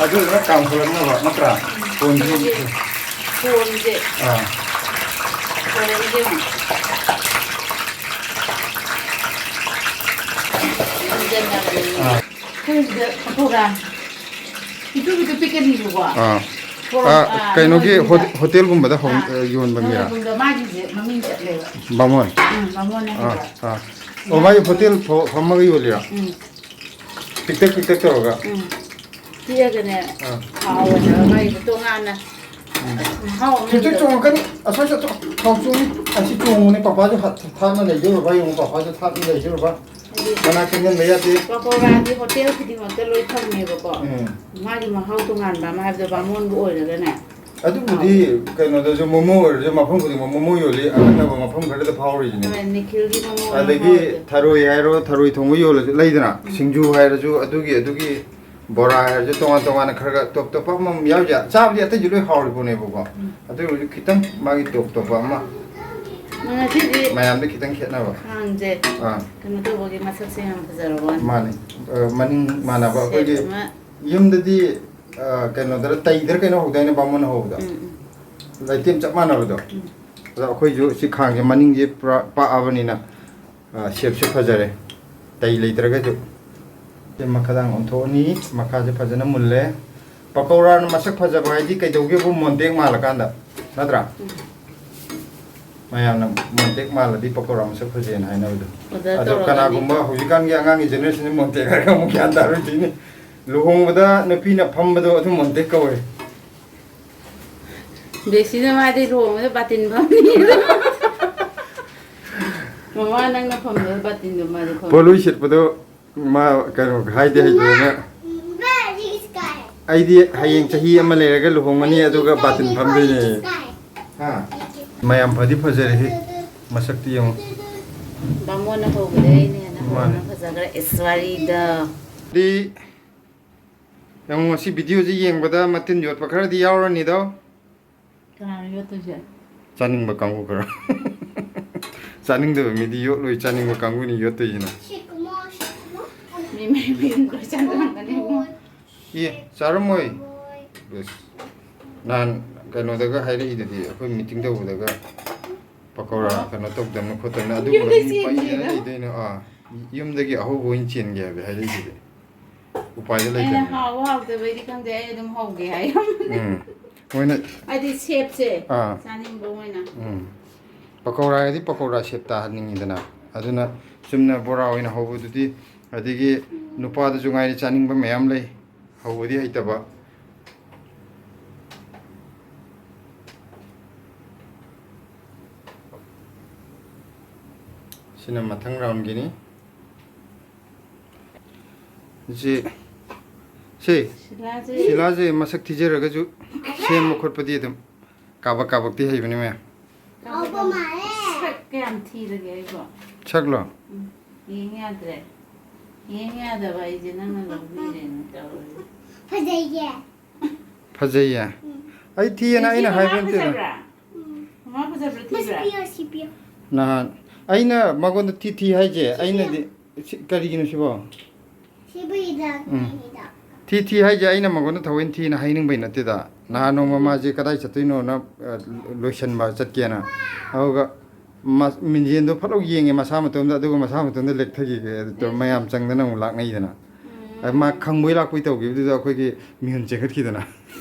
ꯑꯗꯨꯗꯨꯅ ꯀꯥꯝꯈꯠꯂꯛꯅꯕ ꯅꯠꯇ꯭ꯔꯥ? ꯀꯣꯟꯁꯤ꯫ ꯀꯣꯟꯁꯦ꯫ ꯑꯥ꯫ ꯐꯔꯛꯏꯁꯦ ꯌꯦꯡꯉꯣ꯫ ꯏꯟꯖꯟꯅꯕꯅꯦ꯫ ꯑꯥ꯫ ꯑꯩꯈꯣꯏ ꯁꯤꯗ ꯄꯀꯧꯔꯥ ꯄꯤꯛꯇ꯭ꯔꯨ ꯄꯤꯛꯇ꯭ꯔꯨ ꯄꯤꯛꯀꯅꯤꯕꯀꯣ꯫ ꯑꯥ꯫ ꯀꯩꯅꯣꯒꯤ ꯍꯣꯇꯦꯜꯒꯨꯝꯕꯗ ꯌꯣꯟꯕ ꯃꯤꯔꯥ? ꯃꯥꯒꯤꯁꯦ ꯃꯃꯤꯡ ꯆꯠꯂꯦꯕ꯫ ꯕꯥꯃꯣꯟ? ꯎꯝ, ꯕꯥꯃꯣꯟꯅ ꯍꯩꯕ꯫ ꯑꯣ, ꯃꯥꯒꯤ ꯍꯣꯇꯦꯜ ꯐꯝꯃꯒ ꯌꯣꯜꯂꯤꯔꯥ? ꯎꯝ꯫ ꯄꯤꯛꯇꯛ ꯄꯤꯛꯇꯛ ꯇꯧꯔꯒ꯫ ꯎꯝ꯫ ꯄꯤꯛꯑꯒꯅꯦ꯫ ꯑꯥ꯫ ꯍꯥꯎꯋꯦ ꯍꯥꯏꯕ ꯃꯥꯒꯤꯗꯣ ꯇꯣꯉꯥꯟꯅ꯫ ꯎꯝ꯫ ꯃꯍꯥꯎ ꯑꯃ ꯈꯤꯇꯪ ꯂꯩꯕꯗꯣ꯫ ꯆꯣꯡꯉꯛꯀꯅꯤ꯫ ꯑꯁ꯭ꯋꯥꯏ ꯆꯠꯊꯣꯛ꯫ ꯊꯥꯎ ꯆꯣꯡꯉꯤ꯫ ꯑꯁꯤ ꯆꯣꯡꯉꯨꯅꯦ꯫ ꯄꯄꯥꯁꯨ ꯍꯥꯠ-, ꯊꯥꯞꯅ ꯂꯩꯖꯔꯨꯕ ꯌꯦꯡꯉꯨ꯫ ꯄꯄꯥꯁꯨ ꯊꯥꯞꯅ ꯂꯩꯖꯔꯨꯕ꯫ ꯍꯥꯏꯗꯤ ꯃꯅꯥꯛ ꯆꯪꯁꯤꯟꯕ ꯌꯥꯗꯦ꯫ ꯄꯀꯧꯔꯥꯗꯤ ꯍꯣꯇꯦꯜ ꯈꯨꯗꯤꯡꯃꯛꯇ ꯂꯣꯏ ꯐꯪꯉꯦꯕꯀꯣ꯫ ꯎꯝ꯫ ꯃꯥꯒꯤ ꯃꯍꯥꯎ ꯇꯣꯉꯥꯟꯕ ꯑꯃ ꯍꯥꯏꯕꯗꯣ ꯕꯥꯃꯣꯟꯕꯨ ꯑꯣꯏꯔꯒꯅꯦ꯫ ꯑꯗꯨꯕꯨꯗꯤ ꯀꯩꯅꯣꯗꯁꯨ ꯃꯣꯃꯣ ꯑꯣꯏꯔꯁꯨ ꯃꯐꯝ ꯈꯨꯗꯤꯡꯃꯛ ꯃꯣꯃꯣ ꯌꯣꯜꯂꯤ, ꯑꯀꯛꯅꯕ ꯃꯐꯝ ꯈꯔꯗ ꯐꯥꯎꯔꯤꯁꯤꯅꯦ꯫ ꯍꯣꯏ, ꯅꯤꯈꯤꯜꯒꯤ ꯃꯣꯃꯣ ꯑꯗꯒꯤ ꯍꯥꯎꯕꯗꯣ꯫ ꯊꯔꯣꯏ ꯍꯥꯏꯔꯣ, ꯊꯔꯣꯏ ꯊꯣꯡꯕ ꯌꯣꯜꯂꯁꯨ ꯂꯩꯗꯅ, ꯎꯝ꯫ ꯁꯤꯡꯖꯨ ꯍꯥꯏꯔꯁꯨ ꯑꯗꯨꯒꯤ, ꯑꯗꯨꯒꯤ ꯕꯣꯔꯥ ꯍꯥꯏꯔꯁꯨ ꯇꯣꯉꯥꯟ ꯇꯣꯉꯥꯟꯅ ꯈꯔ ꯈꯔ ꯇꯣꯞ ꯇꯣꯞꯄ ꯑꯃꯃꯝ ꯌꯥꯎꯔꯤꯁꯦ꯫ ꯆꯥꯕꯗꯤ ꯑꯇꯩꯁꯨ ꯂꯣꯏ ꯍꯥꯎꯔꯤ ꯄꯣꯠꯅꯦꯕꯀꯣ꯫ ꯎꯝ꯫ ꯑꯗꯨ ꯑꯣꯏꯔꯁꯨ ꯈꯤꯇꯪ ꯃꯥꯒꯤ ꯇꯣꯞ ꯇꯣꯞꯄ ꯑꯃ ꯉꯁꯤꯗꯤ ꯃꯌꯥꯝꯗ ꯈꯤꯇꯪ ꯈꯦꯠꯅꯕ꯫ ꯈꯥꯡꯁꯦ ꯑꯥ꯫ ꯀꯩꯅꯣ ꯇꯧꯕꯒꯤ ꯃꯁꯛꯁꯦ ꯌꯥꯝ ꯐꯖꯔꯕ ꯋꯥꯅꯤ꯫ ꯃꯥꯅꯤ꯫ ꯑ, ꯃꯅꯤꯡ ꯃꯥꯟꯅꯕ ꯁꯦꯞ ꯑꯩꯈꯣꯏꯒꯤ ꯑꯃ꯫ ꯌꯨꯝꯗꯗꯤ, ꯑ, ꯀꯩꯅꯣꯗꯔ, ꯇꯩꯗꯔ ꯀꯩꯅꯣ ꯍꯧꯗꯥꯏꯅꯦ ꯕꯥꯃꯣꯟꯅ ꯍꯧꯕꯗꯣ? ꯎꯝ, ꯎꯝ꯫ ꯂꯩꯇꯦꯝ ꯆꯞ ꯃꯥꯟꯅꯕꯗꯣ꯫ ꯎꯝ꯫ ꯑꯗꯣ ꯑꯩꯈꯣꯏꯁꯨ ꯁꯤ ꯈꯥꯡꯁꯦ ꯃꯅꯤꯡꯁꯦ ꯄꯨꯔꯥ ꯄꯥꯛꯑꯕꯅꯤꯅ, ꯑ, ꯁꯦꯞꯁꯨ ꯐꯖꯔꯦ꯫ ꯇꯩ ꯂꯩꯇ꯭ꯔꯒꯁꯨ꯫ ꯁꯤ ꯃꯈꯥꯗꯪ ꯑꯣꯟꯊꯣꯛꯑꯅꯤ꯫ ꯃꯈꯥꯁꯦ ꯐꯖꯅ ꯃꯨꯜꯂꯦ꯫ ꯄꯀꯧꯔꯥꯅ ꯃꯁꯛ ꯐꯖꯕ ꯍꯥꯏꯗꯤ ꯀꯩꯗꯧꯒꯦꯕꯨ ꯃꯣꯟꯇꯦꯛ ꯃꯥꯜꯂꯀꯥꯟꯗ, ꯅꯠꯇ꯭ꯔꯥ? ꯎꯝ꯫ ꯃꯌꯥꯝꯅ ꯃꯣꯟꯇꯦꯛ ꯃꯥꯜꯂꯗꯤ ꯄꯀꯧꯔꯥ ꯃꯁꯛ ꯐꯖꯩꯅ ꯍꯥꯏꯅꯕꯗꯣ꯫ ꯑꯣꯗꯔ ꯑꯗꯣ ꯇꯧꯔꯛꯀꯅꯤ꯫ ꯀꯅꯥꯒꯨꯝꯕ ꯍꯧꯖꯤꯛꯀꯥꯟꯒꯤ ꯑꯉꯥꯡꯒꯤ ꯖꯦꯅꯦꯔꯦꯁꯟꯁꯦ ꯃꯣꯟꯇꯦꯛ ꯍꯥꯏꯔꯒ ꯑꯃꯨꯛ ꯒ꯭ꯌꯥꯟ ꯇꯥꯔꯣꯏꯗꯣꯏꯅꯤ꯫ ꯂꯨꯍꯣꯡꯕꯗ ꯅꯨꯄꯤꯅ ꯐꯝꯕꯗꯣ ꯑꯗꯨ ꯃꯣꯟꯇꯦꯛ ꯀꯧꯋꯦ꯫ ꯕꯦꯁꯤꯅ ꯃꯥꯗꯤ ꯂꯨꯍꯣꯡꯕꯗ ꯕꯥꯇꯤꯟ ꯐꯝꯅꯤ꯫ ꯃꯃꯥ ꯅꯪꯅ ꯐꯝꯕꯗ ꯕꯥꯇꯤꯟꯗꯣ ꯃꯥꯗꯤ ꯐꯝ-꯫ ꯄꯣꯂꯣꯏ ꯁꯦꯠꯄꯗꯣ ꯃꯥ ꯀꯩꯅꯣ ꯍꯥꯏꯗꯤ ꯍꯩꯇꯗꯅ꯫ ꯑꯩꯗꯤ ꯍꯌꯦꯡ ꯆꯍꯤ ꯑꯃ ꯂꯩꯔꯒ ꯂꯨꯍꯣꯡꯒꯅꯤ, ꯑꯗꯨꯒ ꯕꯥꯇꯤꯟ ꯐꯝꯗꯣꯏꯅꯦ꯫ ꯍꯥ? ꯃꯌꯥꯝ ꯐꯗꯤ ꯐꯖꯔꯦꯍꯦ꯫ ꯃꯁꯛꯇꯤ ꯌꯦꯡꯉꯨ꯫ ꯕꯥꯃꯣꯟꯅ ꯍꯧꯕꯗꯩ ꯑꯩꯅ ꯍꯦꯟꯅ ꯃꯥꯅꯦ꯫ ꯍꯧꯕꯅ ꯐꯖꯈ꯭ꯔꯦ꯫ ꯏꯁ ꯋꯥꯔꯤꯗ꯫ ꯗꯤ ꯌꯦꯡꯉꯨ, ꯉꯁꯤ ꯚꯤꯗꯤꯑꯣꯁꯤ ꯌꯦꯡꯕꯗ ꯃꯇꯤꯟ ꯌꯣꯠꯄ ꯈꯔꯗꯤ ꯌꯥꯎꯔꯅꯤꯗꯣ꯫ ꯀꯅꯥꯅꯣ ꯌꯣꯠꯇꯣꯏꯁꯦ? ꯆꯥꯅꯤꯡꯕ ꯀꯥꯡꯕꯨ ꯈꯔ꯫ ꯆꯥꯅꯤꯡꯗꯕ ꯃꯤꯗꯤ ꯌꯣꯠꯂꯣꯏ, ꯆꯥꯅꯤꯡꯕ ꯀꯥꯡꯕꯨꯅꯤ ꯌꯣꯠꯇꯣꯏꯁꯤꯅ꯫ ꯃꯤ ꯃꯌꯨꯝ ꯃꯌꯨꯝ ꯂꯣꯏ ꯆꯪꯉꯝꯒꯅꯤ ꯏꯕꯨꯡꯉꯣ꯫ ꯑꯦ, ꯆꯥꯔꯝꯃꯣꯏ꯫ ꯑꯁ, ꯅꯍꯥꯟ ꯀꯩꯅꯣꯗꯒ ꯍꯥꯏꯔꯛꯏꯗꯨꯗꯤ, ꯑꯩꯈꯣꯏ ꯃꯤꯇꯤꯡ ꯇꯧꯕꯗꯒ ꯄꯀꯧꯔꯥ ꯑꯣ꯫ ꯀꯩꯅꯣ ꯇꯧꯗꯅ ꯈꯣꯠꯇꯅ ꯑꯗꯨꯒꯨꯝꯕ ꯌꯨꯝꯗꯩ ꯃꯤ ꯄꯩꯗꯅ ꯆꯦꯟꯈꯤꯕ꯫ ꯂꯩꯗꯣꯏꯅꯣ? ꯑꯥ, ꯌꯨꯝꯗꯒꯤ ꯑꯍꯧꯕ ꯑꯣꯏꯅ ꯆꯦꯟꯒꯦ ꯍꯥꯏꯕ ꯍꯥꯏꯔꯛꯏꯗꯨꯗꯤ꯫ ꯎꯄꯥꯏꯗꯣ ꯑꯩꯅ ꯂꯩꯇꯕꯅꯤꯅ꯫ ꯍꯥꯎꯕ ꯍꯥꯎꯇꯕꯩꯗꯤ ꯈꯪꯗꯦ, ꯑꯩ ꯑꯗꯨꯝ ꯍꯧꯒꯦ ꯍꯥꯏꯔꯝꯕꯅꯦ꯫ ꯎꯝ꯫ ꯃꯣꯏꯅ ꯍꯥꯏꯗꯤ shapeꯁꯦ ꯑꯥ꯫ ꯆꯥꯅꯤꯡꯕ ꯃꯣꯏꯅ꯫ ꯎꯝ꯫ ꯄꯀꯧꯔꯥ ꯍꯥꯏꯗꯤ ꯄꯀꯧꯔꯥ shape ꯇꯥꯍꯟꯅꯤꯡꯉꯤꯗꯅ꯫ ꯑꯗꯨꯅ ꯆꯨꯝꯅ ꯕꯣꯔꯥ ꯑꯣꯏꯅ ꯍꯧꯕꯗꯨꯗꯤ, ꯑꯗꯒꯤ ꯅꯨꯄꯥꯗꯁꯨ ꯉꯥꯏꯔꯦ ꯆꯥꯅꯤꯡꯕ ꯃꯌꯥꯝ ꯂꯩ꯫ ꯍꯧꯕꯗꯤ ꯍꯩꯇꯕ꯫ ꯁꯤꯅ ꯃꯊꯪ roundꯒꯤꯅꯤ꯫ ꯁꯤ, ꯁꯤ, ꯁꯤꯂꯥꯁꯦ꯫ ꯁꯤꯂꯥꯁꯦ ꯃꯁꯛ ꯊꯤꯖꯔꯒꯁꯨ ꯁꯦꯝꯕ ꯈꯣꯠꯄꯗꯤ ꯑꯗꯨꯝ ꯀꯥꯕꯛ ꯀꯥꯕꯛꯇꯤ ꯍꯩꯕꯅꯤ ꯃꯌꯥꯝ꯫ ꯍꯥꯎꯕ ꯃꯥꯜꯂꯦ꯫ ꯁꯛ ꯀꯌꯥꯝ ꯊꯤꯔꯒꯦ ꯑꯩꯕꯣ? ꯁꯛꯂꯣ? ꯎꯝ, ꯌꯦꯡ ꯌꯥꯗ꯭ꯔꯦ꯫ ꯌꯦꯡ ꯌꯥꯗꯕ ꯑꯩꯁꯦ ꯅꯪꯅ ꯂꯧꯕꯤꯔꯦꯅ ꯇꯧꯔꯤꯁꯦ꯫ ꯐꯖꯩꯌꯦ꯫ ꯐꯖꯩꯌꯦ? ꯎꯝ꯫ ꯑꯩ ꯊꯤꯌꯦꯅ ꯑꯩꯅ ꯍꯥꯏꯕ ꯅꯠꯇꯦꯗ꯫ ꯐꯖꯕ꯭ꯔꯥ? ꯎꯝ꯫ ꯃꯃꯥ ꯐꯖꯕ꯭ꯔꯥ ꯃꯁꯤ ꯊꯤꯕ꯭ꯔꯥ? ꯄꯤꯌꯣ, ꯁꯤ ꯄꯤꯌꯣ꯫ ꯅꯍꯥꯟ ꯑꯩꯅ ꯃꯉꯣꯟꯗ ꯊꯤ ꯊꯤ ꯍꯥꯏꯁꯦ, ꯁꯤ ꯄꯤꯌꯣ꯫ ꯑꯩꯅꯗꯤ ꯁꯤ, ꯀꯔꯤꯒꯤꯅꯣ ꯁꯤꯕꯣ? ꯁꯤꯕꯨ ꯍꯤꯗꯥꯛꯅꯦ, ꯎꯝ꯫ ꯍꯤꯗꯥꯛ꯫ ꯊꯤ ꯊꯤ ꯍꯥꯏꯁꯦ ꯑꯩꯅ ꯃꯉꯣꯟꯗ ꯊꯑꯣꯏꯅ ꯊꯤꯅ ꯍꯥꯏꯅꯤꯡꯕꯩ ꯅꯠꯇꯦꯗ꯫ ꯅꯍꯥꯟ ꯅꯣꯡꯃ ꯃꯥꯁꯦ ꯀꯗꯥꯏ ꯆꯠꯇꯣꯏꯅꯣꯅ, ꯑ, ꯂꯣꯏꯁꯟꯕ ꯆꯠꯀꯦꯅ꯫ ꯑꯗꯨꯒ ꯃꯥ-, ꯃꯤꯡꯖꯦꯜꯗꯣ ꯐꯠ ꯂꯥꯎ ꯌꯦꯡꯉꯦ ꯃꯁꯥ ꯃꯇꯣꯝꯗ, ꯑꯗꯨꯒ ꯃꯁꯥ ꯃꯇꯣꯝꯗ ꯂꯦꯛꯊꯈꯤꯒꯦ꯫ ꯑꯗꯨ ꯃꯌꯥꯝ ꯆꯪꯗꯅ ꯑꯃꯨꯛ ꯂꯥꯛꯅꯩꯗꯅ꯫ ꯎꯝ꯫ ꯑ, ꯃꯥ ꯈꯪꯕꯣꯏ ꯂꯥꯛꯄꯣꯏ ꯇꯧꯈꯤꯕꯗꯨꯗ ꯑꯩꯈꯣꯏꯒꯤ ꯃꯤꯍꯨꯟ ꯆꯦꯟꯈꯠꯈꯤꯗꯅ꯫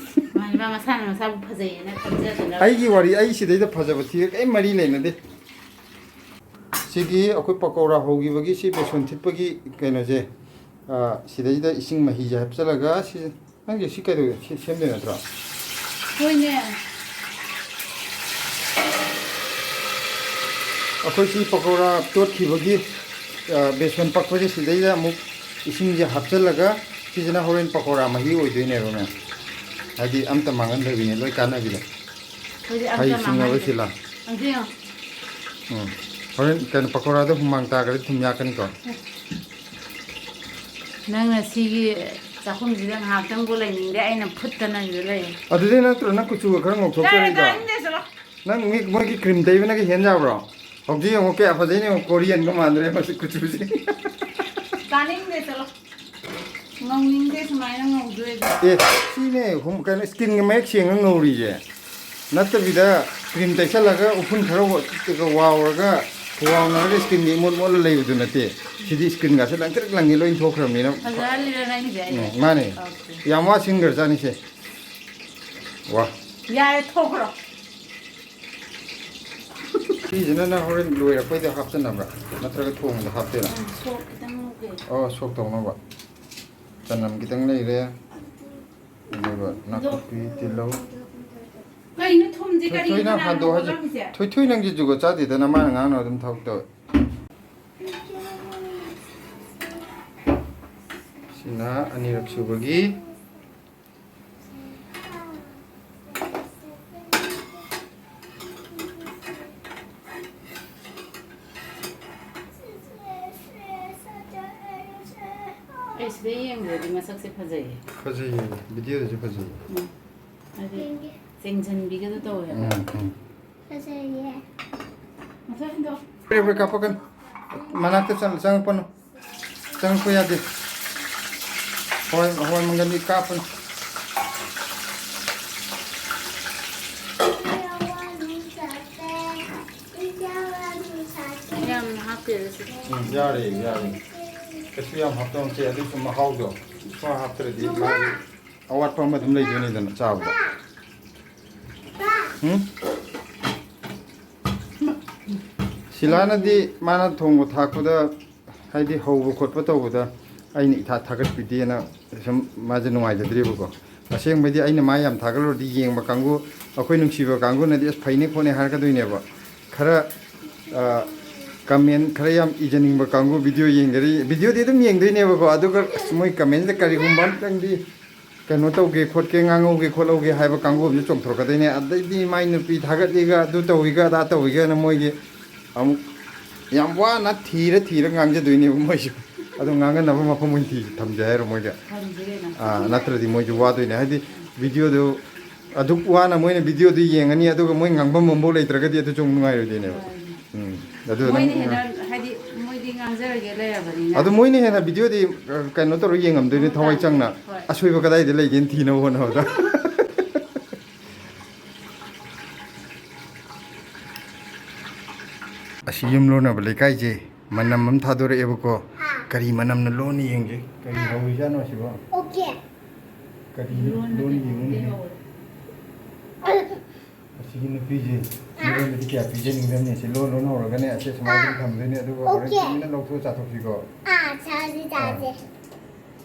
ꯃꯥꯅꯤ, ꯃꯥ ꯃꯁꯥꯅ ꯃꯁꯥꯕꯨ ꯐꯖꯩꯌꯦꯅ ꯈꯟꯖꯗꯅ꯫ ꯑꯩꯒꯤ ꯋꯥꯔꯤ, ꯑꯩ ꯁꯤꯗꯩꯗ ꯐꯖꯕ ꯊꯤꯒ ꯀꯔꯤꯝ ꯃꯔꯤ ꯂꯩꯅꯗꯦ꯫ ꯁꯤꯒꯤ ꯑꯩꯈꯣꯏ ꯄꯀꯧꯔꯥ ꯍꯧꯈꯤꯕꯒꯤ ꯁꯤ ꯕꯦꯁꯣꯟ ꯊꯤꯠꯄꯒꯤ ꯀꯩꯅꯣꯁꯦ, ꯑ, ꯁꯤꯗꯩꯗ ꯏꯁꯤꯡ ꯃꯍꯤꯁꯦ ꯍꯥꯞꯆꯤꯜꯂꯒ ꯁꯤ, ꯅꯪꯒꯤ ꯁꯤ ꯀꯩꯗꯧ-, ꯁꯤ ꯁꯦꯝꯗꯣꯏ ꯅꯠꯇ꯭ꯔꯣ? ꯍꯣꯏꯅꯦ꯫ ꯑꯩꯈꯣꯏ ꯁꯤ ꯄꯀꯧꯔꯥ ꯇꯣꯠꯈꯤꯕꯒꯤ, ꯑ, ꯕꯦꯁꯣꯟ ꯄꯛꯄꯁꯦ ꯁꯤꯗꯩꯗ ꯑꯃꯨꯛ ꯏꯁꯤꯡꯁꯦ ꯍꯥꯞꯆꯤꯜꯂꯒ ꯁꯤꯁꯤꯅ ꯍꯣꯔꯦꯟ ꯄꯀꯧꯔꯥ ꯃꯍꯤ ꯑꯣꯏꯗꯣꯏꯅꯦꯕ ꯃꯌꯥꯝ꯫ ꯍꯥꯏꯗꯤ ꯑꯝꯇ ꯃꯥꯡꯍꯟꯗꯕꯤꯅꯦ, ꯂꯣꯏ ꯀꯥꯟꯅꯕꯤꯗ꯫ ꯍꯧꯖꯤꯛ ꯍꯩ ꯑꯝꯇ ꯁꯤꯡꯉꯕ ꯃꯥꯡꯍꯟꯗꯦ꯫ ꯁꯤꯂꯥ꯫ ꯑꯝꯇ ꯌꯦꯡꯉꯣ꯫ ꯎꯝ꯫ ꯍꯣꯔꯦꯟ ꯀꯩꯅꯣ ꯄꯀꯧꯔꯥꯗ ꯍꯨꯃꯥꯡ ꯇꯥꯈ꯭ꯔꯗꯤ ꯊꯨꯝ ꯌꯥꯛꯀꯅꯤꯀꯣ꯫ ꯅꯪꯅ ꯁꯤꯒꯤ ꯆꯥꯛꯈꯨꯝꯁꯤꯗ ꯉꯥꯏꯍꯥꯛꯇꯪꯕꯨ ꯂꯩꯅꯤꯡꯗꯦ, ꯑꯩꯅ ꯐꯨꯠꯇꯅ ꯁꯤꯗ ꯂꯩ꯫ ꯑꯗꯨꯗꯤ ꯅꯠꯇ꯭ꯔꯣ ꯅꯪ ꯀꯨꯆꯨꯒ ꯈꯔ ꯆꯠꯂꯣ, ꯉꯧꯊꯣꯛꯆꯔꯤꯗꯣ? ꯇꯥꯅꯤꯡꯗꯦ, ꯆꯠꯂꯣ꯫ ꯅꯪ ꯃꯤ, ꯃꯣꯏꯒꯤ cream ꯇꯩꯕꯅꯒ ꯍꯦꯟ ꯌꯥꯕ꯭ꯔꯣ? ꯍꯧꯖꯤꯛ ꯌꯦꯡꯉꯣ ꯀꯌꯥ ꯐꯖꯩꯅꯦ ꯌꯦꯡꯉꯣ, Koreanꯒ ꯃꯥꯟꯗ꯭ꯔꯦ ꯃꯁꯤ ꯀꯨꯆꯨꯁꯦ꯫ ꯇꯥꯅꯤꯡꯗꯦ, ꯆꯠꯂꯣ꯫ ꯉꯧꯅꯤꯡꯗꯦ ꯁꯨꯃꯥꯏꯅ ꯉꯧꯗꯣꯏꯗꯣ꯫ ꯑꯦ, ꯁꯤꯅꯦ ꯍꯨꯝ-, ꯀꯩꯅꯣ skinꯒ ꯃꯌꯦꯛ ꯁꯦꯡꯉ ꯉꯧꯔꯤꯁꯦ꯫ ꯅꯠꯇꯕꯤꯗ cream ꯇꯩꯁꯜꯂꯒ ꯎꯐꯨꯟ ꯈꯔ ꯋꯥ-, ꯋꯥꯎꯔꯒ ꯋꯥꯎꯅꯔꯒ skinꯒ ꯏꯃꯣꯠ ꯃꯣꯠꯂ ꯂꯩꯕꯗꯨ ꯅꯠꯇꯦ꯫ ꯁꯤꯗꯤ skinꯒꯁꯦ ꯂꯪꯇ꯭ꯔꯤꯛ ꯂꯪꯉꯤ ꯂꯣꯏ ꯊꯣꯛꯈ꯭ꯔꯕꯅꯤꯅ꯫ ꯐꯖꯍꯜꯂꯤꯔꯣ ꯅꯪꯒꯤꯁꯦ ꯑꯩꯅ? ꯎꯝ, ꯃꯥꯅꯦ꯫ Okay꯫ ꯌꯥꯝ ꯋꯥ ꯁꯤꯟꯈ꯭ꯔꯖꯥꯠꯅꯤꯁꯦ꯫ ꯋꯥ꯫ ꯌꯥꯔꯦ, ꯊꯣꯛꯈ꯭ꯔꯣ꯫ ꯁꯤꯁꯤꯅ ꯅꯪ ꯍꯣꯔꯦꯟ ꯂꯣꯏꯔꯛꯄꯩꯗ ꯍꯥꯞꯆꯟꯅꯕ꯭ꯔꯥ? ꯅꯠꯇ꯭ꯔꯒ ꯊꯣꯡꯕꯗ ꯍꯥꯞꯇꯣꯏꯔꯥ? ꯎꯝ, ꯁꯣꯛ ꯈꯤꯇꯪ ꯂꯧꯒꯦ꯫ ꯑꯣ, ꯁꯣꯛ ꯇꯧꯅꯕ꯫ ꯆꯅꯝ ꯈꯤꯇꯪ ꯂꯩꯔꯦ꯫ ꯑꯗꯨꯒ ꯅꯥꯀꯨꯞꯄꯤ, ꯇꯤꯜꯍꯧ꯫ ꯀꯩꯅꯣ ꯊꯨꯝꯁꯦ ꯀꯔꯤ ꯊꯣꯏꯊꯣꯏꯅ ꯀꯅꯥꯅꯣ ꯍꯥꯟꯗꯣꯛꯑꯣ ꯍꯥꯏꯁꯦ꯫ ꯍꯥꯞꯄꯤꯁꯦ? ꯊꯣꯏꯊꯣꯏ ꯅꯪꯒꯤ ꯖꯨꯒꯣꯠ ꯆꯥꯗꯦꯗꯅ, ꯃꯥꯅ ꯉꯥꯡꯅ ꯑꯗꯨꯝ ꯊꯕꯛ ꯇꯧꯋꯦ꯫ ꯁꯤꯅ ꯑꯅꯤꯔꯛ ꯁꯨꯕꯒꯤ꯫ ꯑꯩ ꯁꯤꯗ ꯌꯦꯡꯕꯗꯗꯤ ꯃꯁꯛꯁꯦ ꯐꯖꯩꯌꯦ꯫ ꯐꯖꯩꯌꯦ, ꯚꯤꯗꯤꯑꯣꯗꯁꯨ ꯐꯖꯩꯌꯦ꯫ ꯎꯝ꯫ ꯍꯥꯏꯗꯤ ꯌꯦꯡꯒꯦ꯫ ꯆꯦꯡꯁꯤꯟꯕꯤꯒꯗ ꯇꯧꯋꯦꯕ꯫ ꯎꯝ, ꯎꯝ꯫ ꯐꯖꯩꯌꯦ꯫ ꯃꯊꯛ ꯍꯟꯗꯣꯛ꯫ Break, break ꯀꯥꯞꯄꯛꯀꯅꯨ꯫ ꯃꯅꯥꯛꯇ ꯆꯪ-, ꯆꯪꯉꯛꯄꯅꯨ꯫ ꯆꯪꯉꯛꯄ ꯌꯥꯗꯦ꯫ ꯍꯋꯥꯏ, ꯍꯋꯥꯏ ꯃꯪꯒꯟꯗꯤ ꯀꯥꯞꯄꯅꯤ꯫ ꯌꯥꯝꯅ ꯍꯥꯞꯇꯦꯗ ꯁꯤꯗꯤ꯫ ꯎꯝ, ꯌꯥꯔꯦ, ꯌꯥꯔꯦ꯫ ꯀꯩꯁꯨ ꯌꯥꯝ ꯍꯥꯞꯇꯧ ꯅꯠꯇꯦ, ꯑꯗꯨꯁꯨ ꯃꯍꯥꯎꯗꯣ ꯁꯨꯃꯥꯏ ꯍꯥꯞꯇ꯭ꯔꯗꯤ ꯃꯥꯒꯤ ꯑꯋꯥꯠꯄ ꯑꯃ ꯑꯗꯨꯝ ꯂꯩꯗꯣꯏꯅꯤꯗꯅ ꯆꯥꯕꯗ꯫ ꯎꯝ? ꯁꯤꯂꯥꯅꯗꯤ ꯃꯥꯅ ꯊꯣꯡꯕ ꯊꯥꯛꯄꯗ, ꯍꯥꯏꯗꯤ ꯍꯧꯕ ꯈꯣꯠꯄ ꯇꯧꯕꯗ ꯑꯩꯅ ꯏꯊꯥ ꯊꯥꯒꯠꯄꯤꯗꯦꯅ ꯁꯨꯝ ꯃꯥꯁꯦ ꯅꯨꯡꯉꯥꯏꯖꯗ꯭ꯔꯤꯕꯀꯣ꯫ ꯑꯁꯦꯡꯕꯩꯗꯤ ꯑꯩꯅ ꯃꯥ ꯌꯥꯝ ꯊꯥꯒꯠꯂꯨꯔꯗꯤ ꯌꯦꯡꯕ ꯀꯥꯡꯕꯨ, ꯑꯩꯈꯣꯏ ꯅꯨꯡꯁꯤꯕ ꯀꯥꯡꯕꯨꯅꯗꯤ "ꯑꯁ, ꯐꯩꯅꯦ ꯈꯣꯠꯅꯦ" ꯍꯥꯏꯔꯛꯀꯗꯣꯏꯅꯦꯕ꯫ ꯈꯔ, ꯑ, ꯀꯃꯦꯟ ꯈꯔ ꯌꯥꯝ ꯏꯖꯅꯤꯡꯕ ꯀꯥꯡꯕꯨ ꯚꯤꯗꯤꯑꯣ ꯌꯦꯡꯒꯔꯤ-, ꯚꯤꯗꯤꯑꯣꯗꯤ ꯑꯗꯨꯝ ꯌꯦꯡꯗꯣꯏꯅꯦꯕꯀꯣ, ꯑꯗꯨꯒ ꯑꯁ, ꯃꯣꯏ ꯀꯃꯦꯟꯁꯤꯗ ꯀꯔꯤꯒꯨꯝꯕ ꯑꯝꯇꯪꯗꯤ ꯀꯩꯅꯣ ꯇꯧꯒꯦ ꯈꯣꯠꯀꯦ, ꯉꯥꯡꯍꯧꯒꯦ ꯈꯣꯠꯍꯧꯒꯦ ꯍꯥꯏꯕ ꯀꯥꯡꯕꯨ ꯑꯃꯁꯨ ꯆꯣꯡꯊꯣꯔꯛꯀꯗꯣꯏꯅꯦ꯫ ꯑꯗꯩꯗꯤ ꯃꯥꯏ ꯅꯨꯄꯤ ꯊꯥꯒꯠꯂꯤꯒ, ꯑꯗꯨ ꯇꯧꯏꯒ, ꯑꯗꯥ ꯇꯧꯏꯒꯅ ꯃꯣꯏꯒꯤ ꯑꯃꯨꯛ ꯌꯥꯝ ꯋꯥꯅ ꯊꯤꯔ ꯊꯤꯔ ꯉꯥꯡꯖꯗꯣꯏꯅꯦꯕ ꯃꯣꯏꯁꯨ꯫ ꯑꯗꯣ ꯉꯥꯡꯅꯅꯕ ꯃꯐꯝ ꯑꯣꯏꯅ ꯊꯤ-, ꯊꯝꯖꯦ ꯍꯥꯏꯔꯣ ꯃꯣꯏꯗꯤ? ꯊꯝꯁꯤ ꯀꯩꯅꯣ꯫ ꯑꯥ, ꯅꯠꯇ꯭ꯔꯗꯤ ꯃꯣꯏꯁꯨ ꯋꯥꯗꯣꯏꯅꯦ꯫ ꯍꯥꯏꯗꯤ ꯚꯤꯗꯤꯑꯣꯗꯨ ꯑꯗꯨꯛ ꯋꯥꯅ ꯃꯣꯏꯅ ꯚꯤꯗꯤꯑꯣꯗꯨ ꯌꯦꯡꯉꯅꯤ, ꯑꯗꯨꯒ ꯃꯣꯏ ꯉꯥꯡꯐꯝ ꯑꯃꯐꯥꯎ ꯂꯩꯇ꯭ꯔꯒꯗꯤ ꯑꯗꯨꯁꯨ ꯑꯃꯨꯛ ꯅꯨꯡꯉꯥꯏꯔꯣꯏꯗꯣꯏꯅꯦꯕ꯫ ꯍꯣꯏ꯫ ꯎꯝ꯫ ꯑꯗꯨ ꯃꯣꯏꯅ ꯅꯪ ꯍꯦꯟꯅ, ꯍꯥꯏꯗꯤ, ꯃꯣꯏꯗꯤ ꯉꯥꯡꯖꯔꯒꯦ ꯂꯩꯔꯕꯅꯤꯅ꯫ ꯑꯗꯨ ꯃꯣꯏꯅ ꯍꯦꯟꯅ ꯚꯤꯗꯤꯑꯣꯗꯤ, ꯑ, ꯀꯩꯅꯣ ꯇꯧꯔ ꯌꯦꯡꯉꯝꯗꯣꯏꯅꯦ, ꯊꯋꯥꯏ ꯆꯪꯅ꯫ ꯍꯣꯏ꯫ ꯑꯁꯣꯏꯕ ꯀꯗꯥꯏꯗ ꯂꯩꯒꯦꯅ ꯊꯤꯅꯕ ꯍꯣꯠꯅꯕꯗ꯫ ꯑꯁꯤ ꯌꯨꯝ ꯂꯣꯟꯅꯕ ꯂꯩꯀꯥꯏꯁꯦ ꯃꯅꯝ ꯑꯃ ꯊꯥꯗꯣꯔꯛꯑꯦꯕꯀꯣ꯫ ꯀꯔꯤ ꯃꯅꯝꯅ ꯂꯣꯟꯅ ꯌꯦꯡꯁꯦ? ꯀꯔꯤ ꯍꯧꯔꯤꯖꯥꯠꯅꯣ ꯑꯁꯤꯕꯣ? ꯑꯣꯀꯦ꯫ ꯀꯔꯤ ꯂꯣꯟꯅ ꯂꯣꯟꯅ ꯌꯦꯡꯉꯨꯅꯦ? ꯀꯩꯅꯣꯗꯤ ꯍꯧꯔꯦ꯫ ꯑꯁꯤꯒꯤ ꯅꯨꯄꯤꯁꯦ ꯃꯤꯉꯣꯟꯗꯗꯤ ꯀꯌꯥ ꯄꯤꯖꯅꯤꯡꯗꯕꯅꯤ꯫ ꯁꯤ ꯂꯣꯟ ꯂꯣꯟ ꯍꯧꯔꯒꯅꯦ, ꯑꯁꯤ ꯁꯨꯃꯥꯏꯅ ꯑꯗꯨꯝ ꯊꯝꯗꯣꯏꯅꯦ, ꯑꯗꯨꯒ ꯍꯣꯔꯦꯟ ꯑꯣꯀꯦ꯫ ꯇꯨꯃꯤꯟꯅ ꯂꯧꯊꯣꯛꯑ ꯆꯥꯊꯣꯛꯁꯤꯀꯣ꯫ ꯑꯥ, ꯆꯥꯁꯤ, ꯆꯥꯁꯤ꯫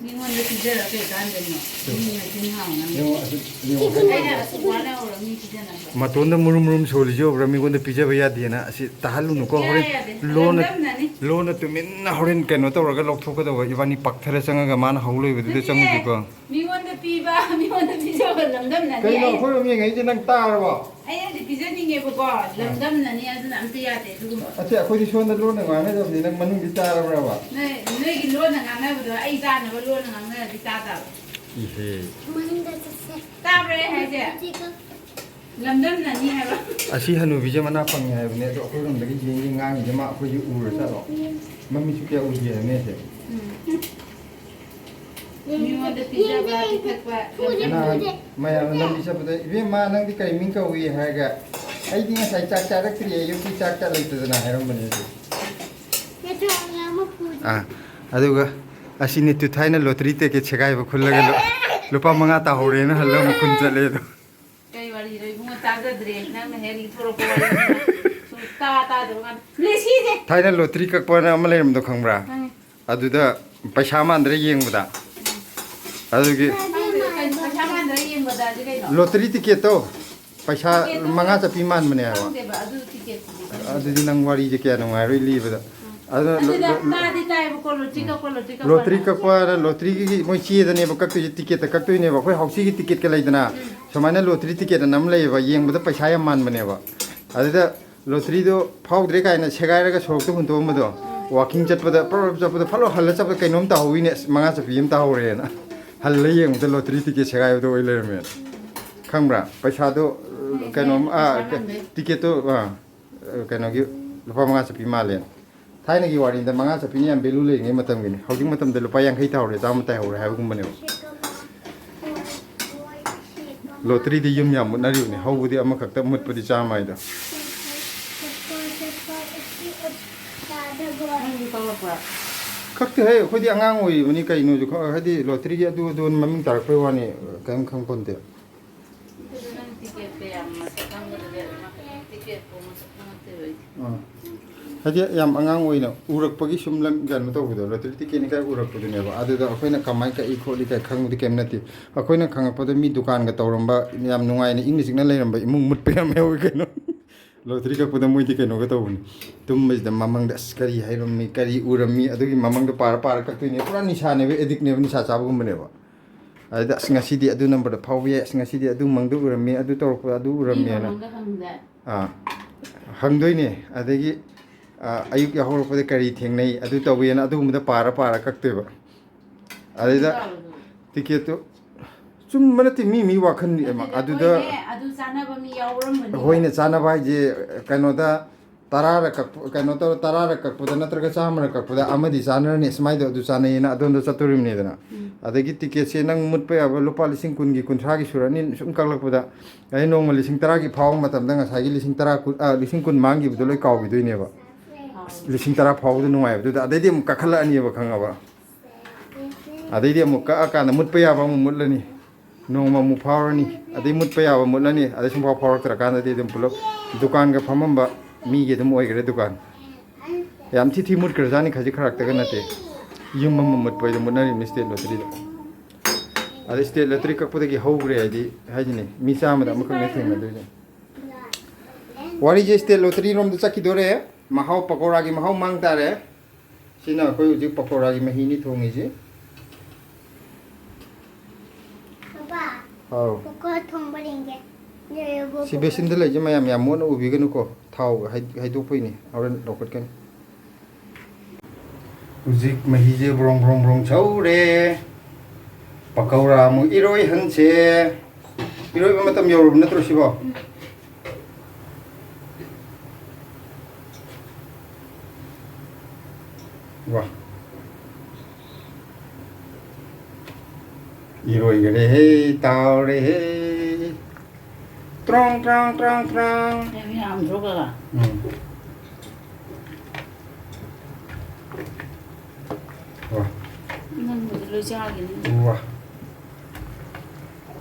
ꯃꯤꯉꯣꯟꯗ ꯄꯤꯖꯔ ꯀꯩ ꯀꯥꯟꯗꯅꯣ? ꯃꯤꯅ ꯆꯤꯟ ꯍꯥꯡꯉꯅꯤ꯫ ꯌꯦꯡꯉꯣ, ꯑꯁꯤ, ꯌꯦꯡꯉꯣ꯫ ꯑꯩꯅ ꯑꯁꯨꯛ ꯋꯥꯅ ꯍꯧꯔ ꯃꯤ ꯄꯤꯖꯅꯕ꯫ ꯃꯇꯣꯟꯗ ꯃꯨꯔꯨꯝ ꯃꯨꯔꯨꯝ ꯁꯣꯜꯂꯤꯁꯦ ꯎꯕ꯭ꯔꯥ? ꯃꯤꯉꯣꯟꯗ ꯄꯤꯖꯕ ꯌꯥꯗꯦꯅ꯫ ꯑꯁꯤ ꯇꯥꯍꯜꯂꯨꯅꯨꯀꯣ, ꯌꯥꯏ, ꯍꯣꯔꯦꯟ ꯌꯥꯗꯦ꯫ ꯂꯣꯟꯅ, ꯂꯝꯗꯝꯅꯅꯤ꯫ ꯂꯣꯟꯅ ꯇꯨꯃꯤꯟꯅ ꯍꯣꯔꯦꯟ ꯀꯩꯅꯣ ꯇꯧꯔꯒ ꯂꯧꯊꯣꯛꯀꯗꯧꯕ꯫ ꯏꯕꯥꯅꯤ ꯄꯛꯊꯔ ꯆꯪꯉꯒ ꯃꯥꯅ ꯍꯧ ꯂꯣꯏꯕꯗꯨꯗ ꯅꯠꯇꯦ꯫ ꯆꯪꯉꯨꯁꯤꯀꯣ꯫ ꯃꯤꯉꯣꯟꯗ ꯄꯤꯕ, ꯃꯤꯉꯣꯟꯗ ꯄꯤꯖꯕ ꯂꯝꯗꯝꯅꯅꯤ꯫ ꯀꯩꯅꯣ ꯑꯩ ꯑꯩꯈꯣꯏꯔꯣꯝ ꯌꯦꯡꯉꯛꯏꯁꯦ ꯅꯪ ꯇꯥꯔꯕꯣ? ꯑꯩꯅꯗꯤ ꯄꯤꯖꯅꯤꯡꯉꯦꯕꯀꯣ, ꯑꯥ꯫ ꯂꯝꯗꯝꯅꯅꯤ, ꯑꯗꯨꯅ ꯑꯝꯇ ꯌꯥꯗꯦ ꯑꯗꯨꯒꯨꯝꯕ꯫ ꯑꯁꯤ ꯑꯩꯈꯣꯏꯗꯤ ꯁꯣꯝꯗ ꯂꯣꯟꯅ ꯉꯥꯡꯅꯗꯕꯅꯤ, ꯅꯪ ꯃꯅꯨꯡꯗꯤ ꯇꯥꯔꯕ꯭ꯔꯕ? ꯅꯣꯏ, ꯅꯣꯏꯒꯤ ꯂꯣꯟꯅ ꯉꯥꯡꯅꯕꯗꯣ ꯑꯩ ꯇꯥꯅꯕ ꯂꯣꯟꯅ ꯉꯥꯡꯅꯔꯗꯤ ꯇꯥꯗꯕ꯫ ꯏꯍꯦ꯫ ꯃꯅꯨꯡꯗ ꯆꯠꯁꯦ꯫ ꯇꯥꯕ꯭ꯔꯥ ꯑꯩ ꯍꯥꯏꯁꯦ? ꯂꯝꯗꯝꯅꯅꯤ ꯍꯥꯏꯕ꯫ ꯑꯁꯤ ꯍꯅꯨꯕꯤꯁꯦ ꯃꯅꯥ ꯄꯪꯉꯦ ꯍꯥꯏꯕꯅꯦ, ꯑꯗꯣ ꯑꯩꯈꯣꯏꯔꯣꯝꯗꯒꯤ ꯌꯦꯡ ꯌꯦꯡ ꯉꯥꯡꯉꯤꯁꯦ ꯃꯥ ꯑꯩꯈꯣꯏꯁꯦ ꯎꯔ ꯆꯠꯂꯣ꯫ ꯎꯝ꯫ ꯃꯃꯤꯠꯁꯨ ꯀꯌꯥ ꯎꯗꯦ ꯍꯥꯏꯕꯅꯦ ꯑꯩꯁꯦ꯫ ꯎꯝ꯫ ꯃꯤꯉꯣꯟꯗ ꯄꯤꯖꯕ, ꯄꯤꯊꯛꯄ, ꯅꯍꯥꯟ ꯃꯌꯥꯝꯅ ꯂꯝꯕꯤ ꯆꯠꯄꯗ, "ꯏꯕꯦꯝꯃ, ꯅꯪꯗꯤ ꯀꯔꯤ ꯃꯤꯡ ꯀꯧꯏ?" ꯍꯥꯏꯔꯒ, "ꯑꯩꯗꯤ ꯉꯁꯥꯏ ꯆꯥꯛ ꯆꯥꯔꯛꯇ꯭ꯔꯤ, ꯑꯌꯨꯛꯀꯤ ꯆꯥꯛ ꯆꯥ ꯂꯩꯇꯗꯅ" ꯍꯥꯏꯔꯝꯕꯅꯦ ꯑꯗꯨ꯫ ꯑꯥ, ꯑꯗꯨꯒ ꯑꯁꯤꯅꯤ ꯇꯨ ꯊꯥꯏꯅ ꯂꯣꯇꯔꯤ ꯇꯤꯀꯦꯠ ꯁꯦꯒꯥꯏꯕ ꯈꯨꯜꯂꯒ ꯂꯨ-, ꯂꯨꯄꯥ ꯃꯉꯥ ꯇꯥꯍꯧꯔꯦꯅ ꯍꯜꯂꯒ ꯑꯃꯨꯛ ꯈꯨꯟ ꯆꯠꯂꯦ ꯑꯗꯣ꯫ ꯀꯩ ꯋꯥꯔꯤꯅꯣ ꯏꯕꯨꯡꯉꯣ? ꯇꯥꯖꯗ꯭ꯔꯦ꯫ ꯅꯪꯅ ꯍꯦꯛ ꯂꯤꯊꯣꯔꯛꯄ ꯋꯥꯔꯤꯁꯤꯅ ꯁꯨꯡꯇꯥ ꯇꯥꯗꯕ ꯉꯥꯛꯇ꯫ ꯂꯦꯁꯤꯁꯦ! ꯊꯥꯏꯅ ꯂꯣꯇꯔꯤ ꯀꯛꯄꯅ ꯑꯃ ꯂꯩꯔꯝꯕꯗꯣ ꯈꯪꯕ꯭ꯔꯥ? ꯈꯪꯉꯦ꯫ ꯑꯗꯨꯗ ꯄꯩꯁꯥ ꯃꯥꯟꯗ꯭ꯔꯦ ꯌꯦꯡꯕꯗ꯫ ꯑꯗꯨꯒꯤ ꯈꯪꯗꯦ, ꯀꯩꯅꯣ ꯄꯩꯁꯥ ꯃꯥꯟꯗ꯭ꯔꯦ ꯌꯦꯡꯕꯗ ꯍꯥꯏꯗꯤ ꯀꯩꯅꯣ? ꯂꯣꯇꯔꯤ ꯇꯤꯀꯦꯠꯇꯣ ꯄꯩꯁꯥ ꯇꯤꯀꯦꯠꯇꯣ ꯃꯉꯥ ꯆꯞꯄꯤ ꯃꯥꯟꯕꯅꯦ ꯍꯥꯏꯕ꯫ ꯈꯪꯗꯦꯕ ꯑꯗꯨ ꯇꯤꯀꯦꯠꯇꯨꯗꯤ꯫ ꯑꯗꯨꯗꯤ ꯅꯪ ꯋꯥꯔꯤꯁꯦ ꯀꯌꯥ ꯅꯨꯡꯉꯥꯏꯔꯣꯏ ꯂꯤꯕꯗ꯫ ꯑꯗꯨꯅ ꯂꯣ-, ꯑꯗꯨꯗ ꯂꯣ-, ꯇꯥꯗꯤ ꯇꯥꯏꯕꯀꯣ, ꯂꯣꯇꯔꯤ ꯀꯛꯄ, ꯂꯣꯇꯔꯤ ꯀꯛꯄ ꯂꯣꯇꯔꯤ ꯍꯥꯏꯅ꯫ ꯀꯛꯄꯅ ꯂꯣꯇꯔꯤꯒꯤ ꯃꯣꯏ ꯆꯦꯗꯅꯦꯕ ꯀꯛꯇꯣꯏꯁꯦ, ꯇꯤꯀꯦꯠꯇ ꯀꯛꯇꯣꯏꯅꯦꯕ꯫ ꯑꯩꯈꯣꯏ ꯍꯥꯎꯁꯤꯒꯤ ꯇꯤꯀꯦꯠꯀ ꯂꯩꯗꯅ, ꯎꯝ꯫ ꯁꯨꯃꯥꯏꯅ ꯂꯣꯇꯔꯤ ꯇꯤꯀꯦꯠ ꯑꯅ ꯑꯃ ꯂꯩꯌꯦꯕ, ꯌꯦꯡꯕꯗ ꯄꯩꯁꯥ ꯌꯥꯝ ꯃꯥꯟꯕꯅꯦꯕ꯫ ꯑꯗꯨꯗ ꯂꯣꯇꯔꯤꯗꯣ ꯐꯥꯎꯗ꯭ꯔꯦ ꯀꯥꯏꯅ ꯁꯦꯒꯥꯏꯔꯒ ꯁꯣꯔꯣꯛꯇ ꯍꯨꯟꯇꯣꯛꯑꯝꯕꯗꯣ, ꯎꯝ꯫ ꯋꯥꯀꯤꯡ ꯆꯠꯄꯗ, ꯄ꯭ꯔꯞ ꯄ꯭ꯔꯞ ꯆꯠꯄꯗ ꯐꯠ ꯂꯥꯎ ꯍꯜꯂ ꯆꯠꯄꯗ ꯀꯩꯅꯣꯝ ꯇꯥꯍꯧꯋꯤꯅꯦ, "ꯑꯁ, ꯃꯉꯥ ꯆꯞꯄꯤ ꯑꯃ ꯇꯥꯍꯧꯔꯦꯅ"꯫ ꯍꯜꯂ ꯌꯦꯡꯕꯗ ꯂꯣꯇꯔꯤ ꯇꯤꯀꯦꯠ ꯁꯦꯒꯥꯏꯕꯗꯣ ꯑꯣꯏ ꯂꯩꯔꯝꯃꯦ꯫ ꯈꯪꯕ꯭ꯔꯥ? ꯄꯩꯁꯥꯗꯣ, ꯎꯝ, ꯀꯩꯅꯣꯝ, ꯑꯥ, ꯄꯩꯁꯥ ꯃꯥꯟꯕꯩ꯫ ꯇꯤꯀꯦꯠꯇꯣ, ꯑꯥ, ꯀꯩꯅꯣꯒꯤ ꯂꯨꯄꯥ ꯃꯉꯥ ꯆꯞꯄꯤ ꯃꯥꯜꯂꯦ꯫ ꯊꯥꯏꯅꯒꯤ ꯋꯥꯔꯤꯗ ꯃꯉꯥ ꯆꯞꯄꯤꯅ ꯌꯥꯝ value ꯂꯩꯔꯤꯉꯩ ꯃꯇꯝꯒꯤꯅꯤ꯫ ꯍꯧꯖꯤꯛ ꯃꯇꯝꯗ ꯂꯨꯄꯥ ꯌꯥꯡꯈꯩ ꯇꯥꯍꯧꯔꯦ, ꯆꯥꯝꯃ ꯇꯥꯍꯧꯔꯦ ꯍꯥꯏꯕꯒꯨꯝꯕꯅꯦꯕ꯫ ꯂꯣꯇꯔꯤꯗꯤ ꯌꯨꯝ ꯌꯥꯝ ꯃꯨꯠꯅꯔꯤꯕꯅꯤ, ꯍꯧꯕꯗꯤ ꯑꯃꯈꯛꯇ, ꯃꯨꯠꯄꯗꯤ ꯆꯥꯝꯃ ꯍꯥꯏꯗꯣ꯫ ꯅꯪꯁꯨ ꯀꯛꯂꯛꯄ꯭ꯔꯥ? ꯀꯛꯇꯦꯍꯦ, ꯑꯩꯈꯣꯏꯗꯤ ꯑꯉꯥꯡ ꯑꯣꯏꯔꯤꯕꯅꯤ ꯀꯩꯅꯣꯁꯨ ꯈꯪ-, ꯍꯥꯏꯗꯤ ꯂꯣꯇꯔꯤꯒꯤ ꯑꯗꯨ ꯑꯗꯨ ꯃꯃꯤꯡ ꯇꯥꯔꯛꯄꯩ ꯋꯥꯅꯤ, ꯀꯔꯤꯝ ꯈꯪ ꯄꯣꯟꯇꯦ꯫ ꯑꯗꯨ ꯅꯪ ꯇꯤꯀꯦꯠ ꯀꯌꯥꯝ ꯃꯁꯛ ꯈꯪ-, ꯑꯥ꯫ ꯍꯥꯏꯗꯤ ꯌꯥꯝ ꯑꯉꯥꯡ ꯑꯣꯏꯅ ꯎꯔꯛꯄꯒꯤ ꯁꯨꯝ ꯂꯝ ꯀꯩꯅꯣ ꯇꯧꯕꯗꯣ, ꯂꯣꯇꯔꯤ ꯇꯤꯀꯦꯠꯅꯤ ꯀꯥꯏ ꯎꯔꯛꯄꯗꯨꯅꯦꯕ꯫ ꯑꯗꯨꯗ ꯑꯩꯈꯣꯏꯅ ꯀꯃꯥꯏꯅ ꯀꯛꯏ ꯈꯣꯠꯂꯤ ꯀꯥꯏ ꯈꯪꯕꯗꯤ ꯀꯩꯝ ꯅꯠꯇꯦ꯫ ꯑꯩꯈꯣꯏꯅ ꯈꯪꯉꯛꯄꯗ ꯃꯤ ꯗꯨꯀꯥꯟꯒ ꯇꯧꯔꯝꯕ, ꯌꯥꯝ ꯅꯨꯡꯉꯥꯏꯅ ꯏꯪꯅ ꯆꯤꯛꯅ ꯂꯩꯔꯝꯕ ꯏꯃꯨꯡ ꯃꯨꯠꯄ ꯌꯥꯝ ꯌꯥꯎꯋꯤ ꯀꯩꯅꯣ꯫ ꯂꯣꯇꯔꯤ ꯀꯛꯄꯗ ꯃꯣꯏꯗꯤ ꯀꯩꯅꯣꯒ ꯇꯧꯕꯅꯤ, ꯇꯨꯝꯕꯁꯤꯗ ꯃꯃꯪꯗ ꯑꯁ ꯀꯔꯤ ꯍꯥꯏꯔꯝꯃꯤ, ꯀꯔꯤ ꯎꯔꯝꯃꯤ, ꯑꯗꯨꯒꯤ ꯃꯃꯪꯗ ꯄꯥꯔ ꯄꯥꯔ ꯀꯛꯇꯣꯏꯅꯦ꯫ ꯄꯨꯔꯥ ꯅꯤꯁꯥꯅꯦꯕ, ꯑꯦꯗꯤꯛꯅꯦꯕ, ꯅꯤꯁꯥ ꯆꯥꯕꯒꯨꯝꯕꯅꯦꯕ꯫ ꯑꯗꯨꯗ ꯑꯁ ꯉꯁꯤꯗꯤ ꯑꯗꯨ ꯅꯝꯕꯔꯗ ꯐꯥꯎꯕ ꯌꯥꯏ, ꯑꯁ ꯉꯁꯤꯗꯤ ꯑꯗꯨ ꯃꯪꯗ ꯎꯔꯝꯃꯤ, ꯑꯗꯨ ꯇꯧꯔꯛꯄ, ꯑꯗꯨ ꯎꯔꯝꯃꯦꯅ꯫ ꯃꯃꯪꯗ ꯍꯪꯗꯦ꯫ ꯑꯥ, ꯍꯪꯗꯣꯏꯅꯦ꯫ ꯑꯗꯒꯤ ꯑꯥ, ꯑꯌꯨꯛ ꯌꯥꯍꯧꯔꯛꯄꯗ ꯀꯔꯤ ꯊꯦꯡꯅꯩ, ꯑꯗꯨ ꯇꯧꯋꯦꯅ ꯑꯗꯨꯒꯨꯝꯕꯗ ꯄꯥꯔ ꯄꯥꯔ ꯀꯛꯇꯣꯏꯕ꯫ ꯑꯗꯩꯗ ꯇꯤꯀꯦꯠꯇꯨ ꯆꯨꯝꯕ ꯅꯠꯇꯦ, ꯃꯤ ꯃꯤ ꯋꯥꯈꯜ ꯅꯠꯇꯦꯗ, ꯑꯗꯨꯗ ꯑꯩꯈꯣꯏꯅꯦ, ꯑꯗꯨ ꯆꯥꯟꯅꯕ ꯃꯤ ꯌꯥꯎꯔꯝꯒꯅꯤ꯫ ꯍꯣꯏꯅꯦ, ꯆꯥꯟꯅꯕ ꯍꯥꯏꯁꯦ ꯀꯩꯅꯣꯗ ꯇꯔꯥꯔ ꯀꯛꯄ, ꯀꯩꯅꯣ ꯇꯧꯔ ꯇꯔꯥꯔ ꯀꯛꯄꯗ ꯅꯠꯇ꯭ꯔꯒ ꯆꯥꯝꯃꯔ ꯀꯛꯄꯗ ꯑꯃꯗꯤ ꯆꯥꯟꯅꯔꯅꯤ, ꯁꯨꯃꯥꯏꯗꯣ ꯑꯗꯨ ꯆꯥꯟꯅꯩꯌꯦꯅ ꯑꯗꯣꯝꯗ ꯆꯠꯇꯣꯔꯤꯕꯅꯤꯗꯅ꯫ ꯎꯝ꯫ ꯑꯗꯒꯤ ꯇꯤꯀꯦꯠꯁꯦ ꯅꯪ ꯃꯨꯠꯄ ꯌꯥꯕ ꯂꯨꯄꯥ ꯂꯤꯁꯤꯡ ꯀꯨꯟꯒꯤ, ꯀꯨꯟꯊ꯭ꯔꯥꯒꯤ ꯁꯨꯔꯅꯤ ꯁꯨꯝ ꯀꯛꯂꯛꯄꯗ꯫ ꯑꯩ ꯅꯣꯡꯃ ꯂꯤꯁꯤꯡ ꯇꯔꯥꯒꯤ ꯐꯥꯎꯕ ꯃꯇꯝꯗ ꯉꯁꯥꯏꯒꯤ ꯂꯤꯁꯤꯡ ꯇꯔꯥ, ꯀꯨꯟ, ꯑ, ꯂꯤꯁꯤꯡ ꯀꯨꯟ ꯃꯥꯡꯈꯤꯕꯗꯣ ꯂꯣꯏ ꯀꯥꯎꯈꯤꯗꯣꯏꯅꯦꯕ꯫ ꯑꯁ, ꯂꯤꯁꯤꯡ ꯇꯔꯥ ꯐꯥꯎꯕꯗ ꯅꯨꯡꯉꯥꯏꯕꯗꯨꯗ꯫ ꯑꯗꯩꯗꯤ ꯑꯃꯨꯛ ꯀꯥꯈꯠꯂꯛꯑꯅꯤꯕ, ꯈꯪꯉꯕ? ꯑꯗꯩꯗꯤ ꯑꯃꯨꯛ ꯀꯛꯑꯀꯥꯟꯗ ꯃꯨꯠꯄ ꯌꯥꯕ ꯑꯃꯨꯛ ꯃꯨꯠꯂꯅꯤ, ꯅꯣꯡꯃ ꯑꯃꯨꯛ ꯐꯥꯎꯔꯅꯤ, ꯑꯗꯩ ꯃꯨꯠꯄ ꯌꯥꯕ ꯃꯨꯠꯂꯅꯤ, ꯑꯗꯩ ꯁꯨꯡꯐꯥꯎ ꯐꯥꯎꯔꯛꯇ꯭ꯔꯀꯥꯟꯗꯗꯤ ꯑꯗꯨꯝ ꯄꯨꯂꯞ ꯗꯨꯀꯥꯟꯒ ꯐꯝꯃꯝꯕ ꯃꯤꯒꯤ ꯑꯗꯨꯝ ꯑꯣꯏꯈ꯭ꯔꯦ ꯗꯨꯀꯥꯟ꯫ ꯌꯥꯝ ꯊꯤ ꯊꯤ ꯃꯨꯠꯈ꯭ꯔꯖꯥꯠꯅꯤ, ꯈꯖꯤꯛ ꯈꯔꯥꯛꯇꯒ ꯅꯠꯇꯦ꯫ ꯌꯨꯝ ꯑꯃ ꯃꯨꯠꯄ ꯍꯥꯏꯗꯣ ꯃꯨꯠꯅꯔꯤꯕꯅꯤ ꯁ꯭ꯇꯦꯠ ꯂꯣꯇꯔꯤꯗ꯫ ꯑꯗꯩ ꯁ꯭ꯇꯦꯠ ꯂꯣꯇꯔꯤ ꯀꯛꯄꯗꯒꯤ ꯍꯧꯈ꯭ꯔꯦ ꯍꯥꯏꯗꯤ, ꯍꯥꯏꯁꯤꯅꯤ, ꯃꯤ ꯆꯥꯝꯃꯗ ꯑꯃꯈꯛꯅꯦ ꯊꯦꯡꯅꯗꯣꯏꯁꯦ꯫ ꯋꯥꯔꯤꯁꯦ ꯁ꯭ꯇꯦꯠ ꯂꯣꯇꯔꯤ ꯔꯣꯝꯗ ꯆꯠꯈꯤꯗꯣꯔꯦ꯫ ꯃꯍꯥꯎ, ꯄꯀꯧꯔꯥꯒꯤ ꯃꯍꯥꯎ ꯃꯥꯡ ꯇꯥꯔꯦ꯫ ꯁꯤꯅ ꯑꯩꯈꯣꯏ ꯍꯧꯖꯤꯛ ꯄꯀꯧꯔꯥꯒꯤ ꯃꯍꯤꯅꯤ ꯊꯣꯡꯉꯤꯁꯤ꯫ ꯄꯄꯥ, ꯍꯥꯎ꯫ ꯄꯀꯧꯔꯥ ꯊꯣꯡꯕ ꯌꯦꯡꯒꯦ꯫ ꯁꯤ ꯕꯦꯁꯤꯟꯗ ꯂꯩꯁꯦ ꯃꯌꯥꯝ ꯌꯥꯝ ꯃꯣꯠꯅ ꯎꯕꯤꯒꯅꯨꯀꯣ꯫ ꯊꯥꯎ ꯍꯩ-, ꯍꯩꯗꯣꯛꯄꯩꯅꯦ꯫ ꯍꯣꯔꯦꯟ ꯂꯧꯈꯠꯀꯅꯤ꯫ ꯍꯧꯖꯤꯛ ꯃꯍꯤꯁꯦ ꯕ꯭ꯔꯣꯡ ꯕ꯭ꯔꯣꯡ ꯕ꯭ꯔꯣꯡ ꯁꯧꯔꯦ꯫ ꯄꯀꯧꯔꯥ ꯑꯃꯨꯛ ꯏꯔꯣꯏ ꯍꯟꯁꯦ꯫ ꯏꯔꯣꯏꯕ ꯃꯇꯝ ꯌꯧꯔꯕ ꯅꯠꯇ꯭ꯔꯣ ꯁꯤꯕꯣ? ꯋꯥ꯫ ꯏꯔꯣꯏꯈꯔꯦꯍꯦ, ꯇꯥꯎꯔꯦꯍꯦ꯫ ꯇ꯭ꯔꯣꯡ, ꯇ꯭ꯔꯣꯡ, ꯇ꯭ꯔꯣꯡ, ꯇ꯭ꯔꯣꯡ꯫ ꯌꯥꯝ ꯌꯥꯝꯗ꯭ꯔꯣ, ꯀꯀꯥ? ꯎꯝ꯫ ꯋꯥ꯫ ꯅꯪꯕꯨꯗꯤ ꯂꯣꯏ ꯆꯥꯈꯤꯅꯤ꯫ ꯋꯥ꯫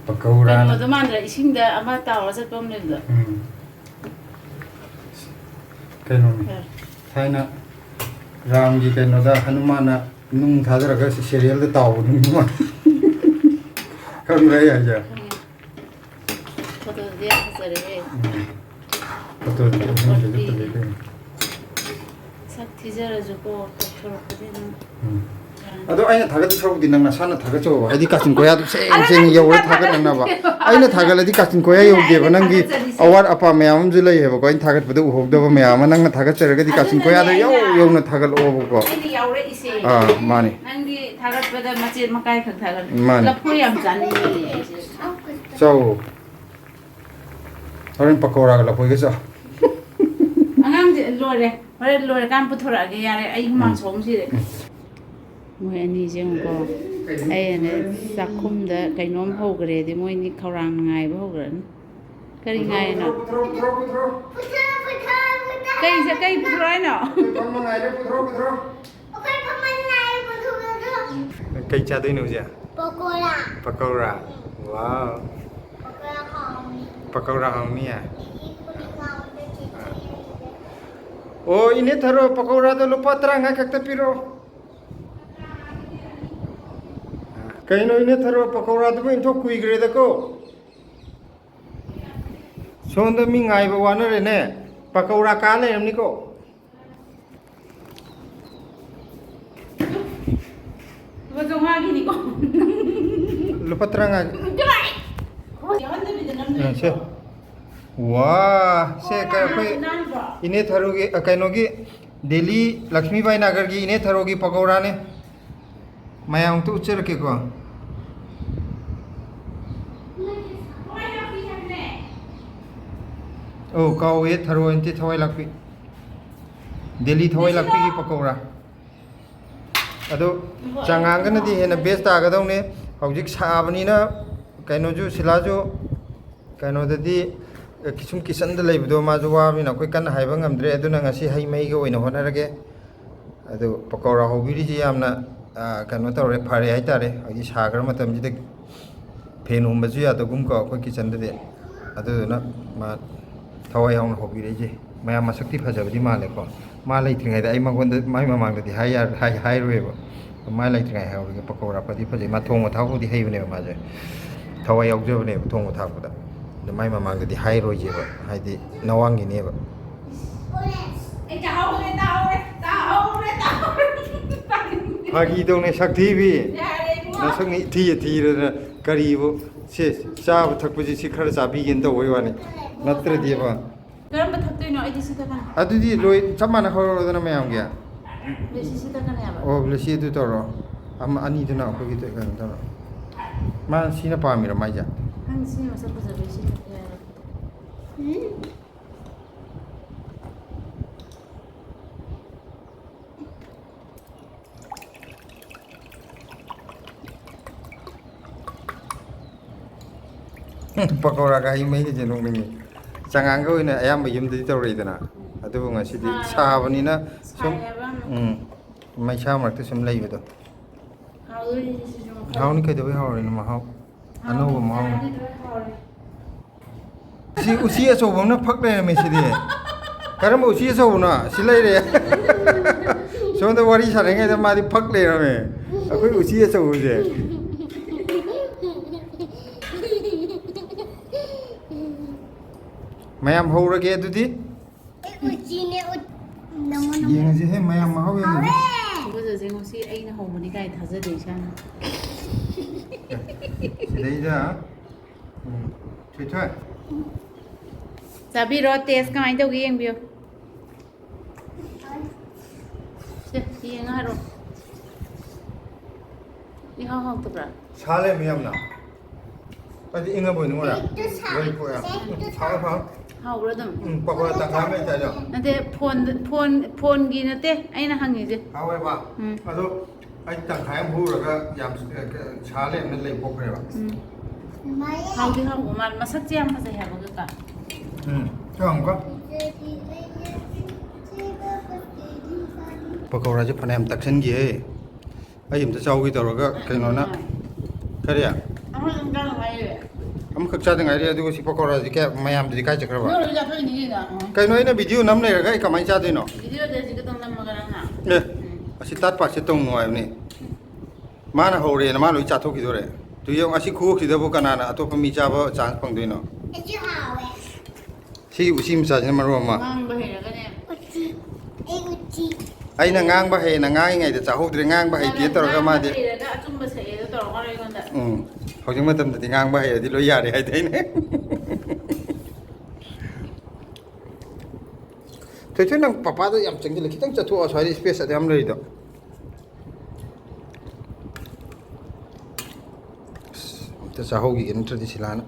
ꯄꯀꯧꯔꯥ꯫ ꯀꯩꯅꯣꯗꯣ ꯃꯥꯟꯗ꯭ꯔꯥ? ꯏꯁꯤꯡꯗ ꯑꯃ ꯇꯥꯎꯔ ꯆꯠꯄ ꯑꯃ ꯂꯩꯕꯗꯣ? ꯎꯝ꯫ ꯀꯩꯅꯣꯅꯤ꯫ ꯊꯥꯏꯅ ꯔꯥꯝꯒꯤ ꯀꯩꯅꯣꯗ ꯍꯅꯨꯃꯥꯟꯅ ꯅꯨꯡ ꯊꯥꯗꯔꯒ ꯁꯦꯔꯤꯌꯦꯜꯗ ꯇꯥꯎꯕ ꯅꯨꯡ ꯑꯃ꯫ ꯈꯪꯕ꯭ꯔꯥ ꯑꯩ ꯍꯥꯏꯁꯦ? ꯐꯣꯇꯣꯗꯨꯗꯤ ꯌꯥꯝ ꯐꯖꯔꯦꯍꯦ꯫ ꯎꯝ꯫ ꯐꯣꯇꯣꯗꯨꯗꯤ ꯌꯥꯝ ꯐꯖꯔꯦ, ꯐꯖꯩ ꯀꯩꯅꯣ꯫ ꯁꯛ ꯊꯤꯖꯔꯁꯨꯀꯣ, ꯇꯧꯊꯣꯔꯛꯄꯗꯤ ꯑꯗꯨꯝ꯫ ꯎꯝ꯫ ꯑꯗꯣ ꯑꯩꯅ ꯊꯥꯒꯠꯇꯣꯏ ꯁꯔꯨꯛꯄꯨꯗꯤ ꯅꯪ ꯅꯁꯥꯅ ꯊꯥꯒꯠꯆꯧꯕ, ꯍꯥꯏꯗꯤ ꯀꯥꯆꯤꯟ ꯀꯣꯌꯥꯗꯣ ꯁꯦꯡ ꯁꯦꯡꯅ ꯌꯧꯔ ꯊꯥꯒꯠꯅꯅꯕ꯫ ꯑꯩꯅ ꯊꯥꯒꯠꯂꯗꯤ ꯀꯥꯆꯤꯟ ꯀꯣꯌꯥ ꯌꯧꯗꯦꯕ, ꯅꯪꯒꯤ ꯑꯋꯥꯠ ꯑꯄꯥ ꯃꯌꯥꯝ ꯑꯃꯁꯨ ꯂꯩꯌꯦꯕꯀꯣ, ꯑꯩꯅ ꯊꯥꯒꯠꯄꯗ ꯎꯍꯧꯗꯕ ꯃꯌꯥꯝ ꯑꯃ꯫ ꯅꯪꯅ ꯊꯥꯒꯠꯆꯔꯒꯗꯤ ꯀꯥꯆꯤꯟ ꯀꯣꯌꯥꯗ ꯌꯧ ꯌꯧꯅ ꯊꯥꯒꯠꯂꯛꯑꯣꯕꯀꯣ꯫ ꯑꯩꯗꯤ ꯌꯥꯎꯔꯛꯏꯁꯦ꯫ ꯑꯥ, ꯃꯥꯅꯤ꯫ ꯅꯪꯗꯤ ꯊꯥꯒꯠꯄꯗ ꯃꯆꯦꯠ ꯃꯀꯥꯏ ꯈꯛ ꯊꯥꯒꯠꯂꯦ꯫ ꯃꯥꯅꯤ꯫ ꯂꯐꯣꯏ ꯌꯥꯝ ꯆꯥꯅꯤꯡꯉꯦ꯫ ꯆꯥꯎ꯫ ꯍꯣꯔꯦꯟ ꯄꯀꯧꯔꯥꯒ ꯂꯐꯣꯏꯒ ꯆꯥꯎ꯫ ꯑꯉꯥꯡꯁꯦ ꯂꯣꯏꯔꯦ꯫ ꯍꯣꯔꯦꯟ ꯂꯣꯏꯔꯀꯥꯟ ꯄꯨꯊꯣꯔꯛꯑꯒꯦ, ꯌꯥꯔꯦ꯫ ꯑꯩ ꯍꯨꯃꯥꯡ ꯎꯝ꯫ ꯁꯧꯕꯅ ꯁꯤꯔꯦ꯫ ꯎꯝ꯫ ꯃꯣꯏ ꯑꯅꯤꯁꯦ ꯌꯦꯡꯉꯨꯀꯣ꯫ ꯑꯩꯅ ꯆꯥꯛꯈꯨꯝꯗ ꯀꯩꯅꯣꯝ ꯍꯧꯈ꯭ꯔꯦꯗꯤ ꯃꯣꯏꯅꯤ ꯈꯧꯔꯥꯡꯅ ꯉꯥꯏꯕ ꯍꯧꯈ꯭ꯔꯅꯤ꯫ ꯀꯔꯤ ꯉꯥꯏꯔꯤꯅꯣ? ꯄꯨꯊꯣꯔꯛꯑꯣ, ꯄꯨꯊꯣꯔꯛꯑꯣ, ꯄꯨꯊꯣꯔꯛꯑꯣ꯫ ꯀꯩꯁꯦ, ꯀꯩ ꯄꯨꯊꯣꯔꯛꯑꯣ ꯍꯥꯏꯅꯣ? ꯑꯩꯈꯣꯏ ꯐꯝꯕ ꯉꯥꯏꯔꯦ, ꯄꯨꯊꯣꯔꯛꯑꯣ, ꯄꯨꯊꯣꯔꯛꯑꯣ꯫ ꯑꯩꯈꯣꯏ ꯐꯝꯕ ꯉꯥꯏꯔꯦ, ꯄꯨꯊꯣꯔꯛꯑꯣ, ꯄꯨꯊꯣꯔꯛꯑꯣ꯫ ꯀꯩ ꯆꯥꯗꯣꯏꯅꯣ ꯍꯧꯖꯤꯛ? ꯄꯀꯧꯔꯥ꯫ ꯄꯀꯧꯔꯥ? ꯎꯝ꯫ ꯋꯥꯎ꯫ ꯄꯀꯧꯔꯥ ꯍꯥꯎꯅꯤ꯫ ꯄꯀꯧꯔꯥ ꯍꯥꯎꯅꯤꯌꯦ? ꯑꯗꯒꯤ ꯄꯨꯔꯤ ꯉꯥꯎꯕꯗ ꯆꯤꯆꯦ꯫ ꯑꯥ꯫ ꯑꯣ, ꯏꯅꯦ ꯊꯔꯣ, ꯄꯀꯧꯔꯥꯗꯣ ꯂꯨꯄꯥ ꯇꯔꯥꯃꯉꯥ ꯈꯛꯇ ꯄꯤꯔꯛꯑꯣ꯫ ꯀꯩꯅꯣ ꯏꯅꯦ ꯊꯔꯣ, ꯄꯀꯧꯔꯥꯗꯨꯕꯨ ꯏꯟꯊꯣꯛ ꯀꯨꯏꯈ꯭ꯔꯦꯗꯀꯣ꯫ ꯁꯣꯝꯗ ꯃꯤ ꯉꯥꯏꯕ ꯋꯥꯅꯔꯦꯅꯦ꯫ ꯄꯀꯧꯔꯥ ꯀꯥ ꯂꯩꯔꯝꯅꯤꯀꯣ꯫ ꯂꯨꯄꯥ ꯆꯥꯝꯃꯉꯥꯒꯤꯅꯤꯀꯣ꯫ ꯂꯨꯄꯥ ꯇꯔꯥꯃꯉꯥꯒꯤ꯫ ꯌꯥꯎꯍꯟꯗꯕꯤꯗ ꯅꯝꯗꯣꯏ ꯎꯝ, ꯁꯦ꯫ ꯅꯠꯇ꯭ꯔꯣ? ꯋꯥ, ꯁꯦ, ꯀ-, ꯑꯩꯈꯣꯏ ꯅꯥꯟꯕ꯭ꯔꯣ? ꯏꯅꯦ ꯊꯔꯨꯒꯤ, ꯑ, ꯀꯩꯅꯣꯒꯤ, ꯗꯦꯜꯂꯤ ꯂꯛꯁꯃꯤꯕꯥꯏ ꯅꯥꯒꯔꯒꯤ ꯏꯅꯦ ꯊꯔꯣꯒꯤ ꯄꯀꯧꯔꯥꯅꯦ꯫ ꯃꯌꯥꯝ ꯑꯝꯇ ꯎꯠꯆꯔꯛꯀꯦꯀꯣ꯫ ꯑꯧ, ꯀꯥꯎꯋꯦ, ꯊꯔꯣ ꯅꯠꯇꯦ, ꯊꯋꯥꯏ ꯂꯥꯛꯄꯤ꯫ ꯗꯦꯜꯂꯤ ꯊꯋꯥꯏ ꯂꯥꯛꯄꯤꯒꯤ ꯄꯀꯧꯔꯥ꯫ ꯑꯗꯣ ꯆꯉꯥꯡꯒꯅꯗꯤ ꯍꯦꯟꯅ best ꯇꯥꯒꯗꯧꯅꯦ꯫ ꯍꯧꯖꯤꯛ ꯁꯥꯕꯅꯤꯅ ꯀꯩꯅꯣꯁꯨ, ꯁꯤꯂꯥꯁꯨ ꯀꯩꯅꯣꯗꯗꯤ, ꯁꯨꯝ kitchenꯗ ꯂꯩꯕꯗꯣ ꯃꯥꯁꯨ ꯋꯥꯕꯅꯤꯅ ꯑꯩꯈꯣꯏ ꯀꯟꯅ ꯍꯥꯏꯕ ꯉꯝꯗ꯭ꯔꯦ꯫ ꯑꯗꯨꯅ ꯉꯁꯤ ꯍꯩ ꯃꯍꯤꯒ ꯑꯣꯏꯅ ꯍꯣꯠꯅꯔꯒꯦ꯫ ꯑꯗꯨ ꯄꯀꯧꯔꯥ ꯍꯧꯕꯤꯔꯤꯁꯤ ꯌꯥꯝꯅ, ꯑ, ꯀꯩꯅꯣ ꯇꯧꯔꯦ, ꯐꯔꯦ ꯍꯥꯏꯇꯥꯔꯦ꯫ ꯍꯥꯏꯗꯤ ꯁꯥꯈ꯭ꯔ ꯃꯇꯝꯁꯤꯗ fan ꯍꯨꯝꯕꯁꯨ ꯌꯥꯗꯒꯨꯝꯀꯣ ꯑꯩꯈꯣꯏ kitchenꯗꯗꯤ꯫ ꯑꯗꯨꯗꯨꯅ ꯃꯥ ꯊꯋꯥꯏ ꯌꯥꯎꯅ ꯍꯧꯕꯤꯔꯛꯏꯁꯦ꯫ ꯃꯌꯥꯝ ꯃꯁꯛꯇꯤ ꯐꯖꯕꯗꯤ ꯃꯥꯜꯂꯦꯀꯣ꯫ ꯃꯥ ꯂꯩꯇ꯭ꯔꯤꯉꯩꯗ ꯑꯩ ꯃꯉꯣꯟꯗ, ꯃꯥꯏ ꯃꯃꯥꯡꯗꯗꯤ ꯍꯥꯏ ꯌꯥ-, ꯍꯥꯏ-, ꯍꯥꯏꯔꯣꯏꯕ꯫ ꯃꯥ ꯂꯩꯇ꯭ꯔꯤꯉꯩ ꯍꯥꯏꯍꯧꯔꯒꯦ, ꯄꯀꯧꯔꯥ ꯐꯗꯤ ꯐꯖꯩ꯫ ꯃꯥ ꯊꯣꯡꯕ ꯊꯥꯛꯄꯕꯨꯗꯤ ꯍꯩꯕꯅꯦꯕ ꯃꯥꯁꯦ꯫ ꯊꯋꯥꯏ ꯌꯥꯎꯖꯕꯅꯦꯕ ꯊꯣꯡꯕ ꯊꯥꯛꯄꯗ꯫ ꯑꯗꯣ ꯃꯥꯏ ꯃꯃꯥꯡꯗꯗꯤ ꯍꯥꯏꯔꯣꯏꯁꯦꯕ, ꯍꯥꯏꯗꯤ ꯅꯋꯥꯡꯒꯤꯅꯦꯕ꯫ ꯑꯩ ꯇꯥꯍꯧꯔꯦ, ꯇꯥꯍꯧꯔꯦ, ꯇꯥꯍꯧꯔꯦ, ꯇꯥꯍꯧꯔꯦ꯫ ꯐꯥꯒꯤ ꯇꯧꯅꯦ, ꯁꯛꯊꯤꯕꯤ꯫ ꯌꯥꯔꯦ, ꯏꯕꯨꯡꯉꯣ꯫ ꯅꯁꯛꯅꯤ ꯊꯤꯌꯦ ꯊꯤꯔꯗꯅ ꯀꯔꯤꯕꯨ? ꯁꯦ, ꯆꯥꯕ ꯊꯛꯄꯁꯤ ꯁꯤ ꯈꯔ ꯆꯥꯕꯤꯒꯦꯅ ꯇꯧꯕꯩ ꯋꯥꯅꯤ, ꯅꯠꯇ꯭ꯔꯗꯤꯕ꯫ ꯀꯔꯝꯕ ꯊꯛꯇꯣꯏꯅꯣ? ꯑꯩꯗꯤ ꯁꯤ ꯊꯛꯀꯅꯤ꯫ ꯑꯗꯨꯗꯤ ꯂꯣꯏ ꯆꯞ ꯃꯥꯟꯅ ꯍꯧꯔꯛꯑꯣꯗꯅ ꯃꯌꯥꯝꯒꯤ꯫ ꯂꯦꯁꯤ ꯁꯤ ꯊꯛꯀꯅꯦꯕ꯫ ꯑꯣ, ꯂꯦꯁꯤ ꯑꯗꯨ ꯇꯧꯔꯣ꯫ ꯑꯃ, ꯑꯅꯤꯗꯨꯅ ꯑꯩꯈꯣꯏꯒꯤ ꯀꯩꯅꯣ ꯇꯧꯔꯣ꯫ ꯃꯥ ꯁꯤꯅ ꯄꯥꯝꯃꯤꯔꯣ ꯃꯥꯏꯁꯦ? ꯅꯪ ꯁꯤꯅ ꯃꯁꯛ ꯐꯖꯕꯩ ꯁꯤ ꯊꯛꯀꯦ ꯍꯥꯏꯔꯣ? ꯄꯀꯧꯔꯥꯒ ꯍꯩ ꯃꯍꯤꯒꯁꯦ ꯅꯣꯛꯅꯤꯡꯉꯤ꯫ ꯆꯉꯥꯡꯒ ꯑꯣꯏꯅ ꯑꯌꯥꯝꯕ ꯌꯨꯝꯗꯗꯤ ꯇꯧꯔꯛꯏꯗꯅ, ꯑꯗꯨꯕꯨ ꯉꯁꯤꯗꯤ ꯁꯥꯕꯅꯤꯅ ꯁꯨꯝ, ꯁꯥꯏ ꯍꯥꯏꯕ ꯌꯥꯝꯅ꯫ ꯎꯝ, ꯃꯩꯁꯥ ꯃꯔꯛꯇ ꯁꯨꯝ ꯂꯩꯕꯗꯣ꯫ ꯍꯥꯎꯗꯣꯏꯅꯤ ꯁꯤꯁꯨ ꯃꯈꯜ꯫ ꯍꯥꯎꯅꯤ, ꯀꯩꯗꯧꯕꯩ ꯍꯥꯎꯔꯣꯏꯅꯣ? ꯃꯍꯥꯎ, ꯑꯅꯧꯕ ꯃꯍꯥꯎꯅꯤ꯫ ꯆꯥꯔꯗꯤ ꯂꯣꯏ ꯍꯥꯎꯔꯦ꯫ ꯁꯤ ꯎꯆꯤ ꯑꯆꯧꯕ ꯑꯃꯅ ꯐꯛ ꯂꯩꯔꯝꯃꯦ ꯁꯤꯗꯤ꯫ ꯀꯔꯝꯕ ꯎꯆꯤ ꯑꯆꯧꯕꯅꯣ? ꯁꯤ ꯂꯩꯔꯦ꯫ ꯁꯣꯝꯗ ꯋꯥꯔꯤ ꯁꯥꯟꯅꯔꯤꯉꯩꯗ ꯃꯥꯗꯤ ꯐꯛ ꯂꯩꯔꯝꯃꯦ꯫ ꯑꯩꯈꯣꯏ ꯎꯆꯤ ꯑꯆꯧꯕꯁꯦ꯫ ꯃꯌꯥꯝ ꯍꯧꯔꯒꯦ ꯑꯗꯨꯗꯤ꯫ ꯑꯩ ꯎꯆꯤꯅꯦ, ꯎ-, ꯅꯃꯣ, ꯅꯃꯣ꯫ ꯌꯦꯡꯉꯁꯤꯍꯦ, ꯃꯌꯥꯝ ꯃꯍꯥꯎ ꯌꯦꯡꯉꯁꯤ꯫ ꯍꯥꯎꯔꯦ꯫ ꯊꯥꯖꯗꯁꯦ ꯉꯁꯤ ꯑꯩꯅ ꯍꯧꯕꯅꯤ ꯀꯥꯏ ꯊꯥꯖꯗꯦ ꯏꯁꯥꯅ꯫ ꯁꯤꯗꯩꯗ, ꯎꯝ, ꯊꯣꯏꯊꯣꯏ꯫ ꯆꯥꯕꯤꯔꯣ, ꯇꯦꯁ ꯀꯃꯥꯏꯅ ꯇꯧꯒꯦ ꯌꯦꯡꯕꯤꯌꯨ꯫ ꯁꯦ, ꯌꯦꯡꯉ ꯍꯥꯏꯔꯣ꯫ ꯏꯍꯥꯎ ꯍꯥꯎꯇꯕ꯭ꯔꯥ? ꯁꯥ ꯂꯩꯔꯝꯃꯤ ꯌꯥꯝꯅ꯫ ꯑꯩꯗꯤ ꯏꯪꯉꯕꯣꯏ ꯅꯤꯡꯉꯨꯔꯦ꯫ ꯍꯦꯛꯇ ꯁꯥ-, ꯂꯣꯏ ꯄꯣꯛꯑꯦ꯫ ꯍꯦꯛꯇ ꯁꯥ-, ꯁꯥꯕ ꯐꯥꯎ꯫ ꯍꯥꯎꯕ꯭ꯔꯥ ꯑꯗꯨꯝ? ꯎꯝ, ꯄꯀꯣꯔꯥ ꯇꯪꯈꯥꯏ ꯑꯃ ꯂꯩꯇꯥꯏꯗꯣ꯫ ꯅꯠꯇꯦ, ꯐꯣꯟꯗ, ꯐꯣꯟ, ꯐꯣꯟꯒꯤ ꯅꯠꯇꯦ ꯑꯩꯅ ꯍꯪꯉꯤꯁꯦ꯫ ꯍꯥꯎꯋꯦꯕ꯫ ꯎꯝ꯫ ꯑꯗꯣ ꯑꯩ ꯇꯪꯈꯥꯏ ꯑꯃ ꯍꯨꯔꯒ ꯌꯥꯝ, ꯑ, ꯁꯥ ꯂꯩꯔꯝꯅ ꯂꯩ ꯄꯣꯛꯈ꯭ꯔꯦꯕ꯫ ꯎꯝ꯫ ꯍꯥꯎꯗꯤ ꯍꯥꯎꯕ ꯃꯥꯜꯂꯦ꯫ ꯃꯁꯛꯁꯦ ꯌꯥꯝ ꯐꯖꯩ ꯍꯥꯏꯕ ꯀꯀꯥ꯫ ꯎꯝ꯫ ꯆꯥꯎ ꯑꯃꯨꯛꯀ꯫ ꯄꯀꯧꯔꯥꯁꯦ ꯐꯅꯌꯥꯝ ꯇꯛꯁꯟꯈꯤꯍꯦ꯫ ꯑꯩ ꯑꯝꯇ ꯆꯥꯎꯒꯦ ꯇꯧꯔꯒ ꯀꯩꯅꯣꯅ꯫ ꯀꯔꯤ? ꯑꯃ ꯑꯗꯨꯝ ꯆꯥꯅꯨ ꯍꯥꯏꯔꯦ꯫ ꯑꯃꯈꯛ ꯆꯥꯗ ꯉꯥꯏꯔꯤ, ꯑꯗꯨꯒ ꯁꯤ ꯄꯀꯧꯔꯥꯁꯤ ꯀꯌꯥ ꯃꯌꯥꯝꯗꯨꯗꯤ ꯀꯥꯏ ꯆꯠꯈ꯭ꯔꯕ? ꯅꯣꯏ ꯂꯣꯏ ꯆꯥꯊꯣꯛꯏꯅꯤ ꯀꯩꯅꯣ꯫ ꯀꯩꯅꯣ, ꯑꯩꯅ ꯚꯤꯗꯤꯑꯣ ꯅꯝ ꯂꯩꯔꯒ ꯑꯩ ꯀꯃꯥꯏꯅ ꯆꯥꯗꯣꯏꯅꯣ? ꯚꯤꯗꯤꯑꯣꯗ ꯁꯤ ꯈꯛꯇꯪ ꯅꯝꯃꯒ ꯅꯪꯅ꯫ ꯑꯦ, ꯑꯁꯤ ꯇꯥꯠ ꯄꯥꯠꯁꯦ ꯇꯧ ꯅꯨꯡꯉꯥꯏꯕꯅꯤ꯫ ꯃꯥꯅ ꯍꯧꯔꯦꯅ ꯃꯥ ꯂꯣꯏ ꯆꯥꯊꯣꯛꯈꯤꯗꯣꯔꯦ꯫ ꯇꯨ ꯌꯦꯡꯉꯨ, ꯑꯁꯤ ꯈꯨꯍꯣꯛꯁꯤꯗꯕꯨ ꯀꯅꯥꯅ ꯑꯇꯣꯞꯄ ꯃꯤ ꯆꯥꯕ ꯆꯥꯟꯁ ꯐꯪꯗꯣꯏꯅꯣ? ꯑꯩꯁꯨ ꯍꯥꯎꯋꯦ꯫ ꯁꯤꯒꯤ ꯎꯆꯤ ꯃꯆꯥꯁꯤꯅ ꯃꯔꯣꯟ ꯑꯃ꯫ ꯉꯥꯡꯕ ꯍꯩꯔꯒꯅꯦ꯫ ꯎꯆꯤ꯫ ꯑꯩ ꯎꯆꯤ꯫ ꯑꯩꯅ ꯉꯥꯡꯕ ꯍꯩꯌꯦꯅ ꯉꯥꯡꯉꯤꯉꯩꯗ ꯆꯥꯍꯧꯗ꯭ꯔꯦ, ꯉꯥꯡꯕ ꯍꯩꯇꯦ ꯇꯧꯔꯒ ꯉꯥꯡꯕ ꯃꯥꯗꯤ꯫ ꯍꯩꯔꯒ ꯑꯆꯨꯝꯕ ꯁꯛꯑꯦꯗꯣ ꯇꯧꯔꯛꯀꯅꯣ ꯑꯩꯉꯣꯟꯗ꯫ ꯎꯝ꯫ ꯍꯧꯖꯤꯛ ꯃꯇꯝꯗꯗꯤ ꯉꯥꯡꯕ ꯍꯩꯔꯗꯤ ꯂꯣꯏ ꯌꯥꯔꯦ ꯍꯥꯏꯗꯥꯏꯅꯦ? ꯊꯣꯏꯊꯣꯏ, ꯅꯪ ꯄꯄꯥꯗ ꯌꯥꯝ ꯆꯪꯁꯤꯜꯂꯦ, ꯈꯤꯇꯪ ꯆꯠꯊꯣꯛꯑꯣ, ꯁ꯭ꯋꯥꯏꯗ ꯏꯁꯄꯦꯁ ꯑꯗꯨ ꯌꯥꯝ ꯂꯩꯔꯤꯗꯣ꯫ ꯑꯁ, ꯑꯝꯇ ꯆꯥꯍꯧꯈꯤꯒꯦ, ꯅꯠꯇ꯭ꯔꯗꯤ ꯁꯤꯂꯥꯅ꯫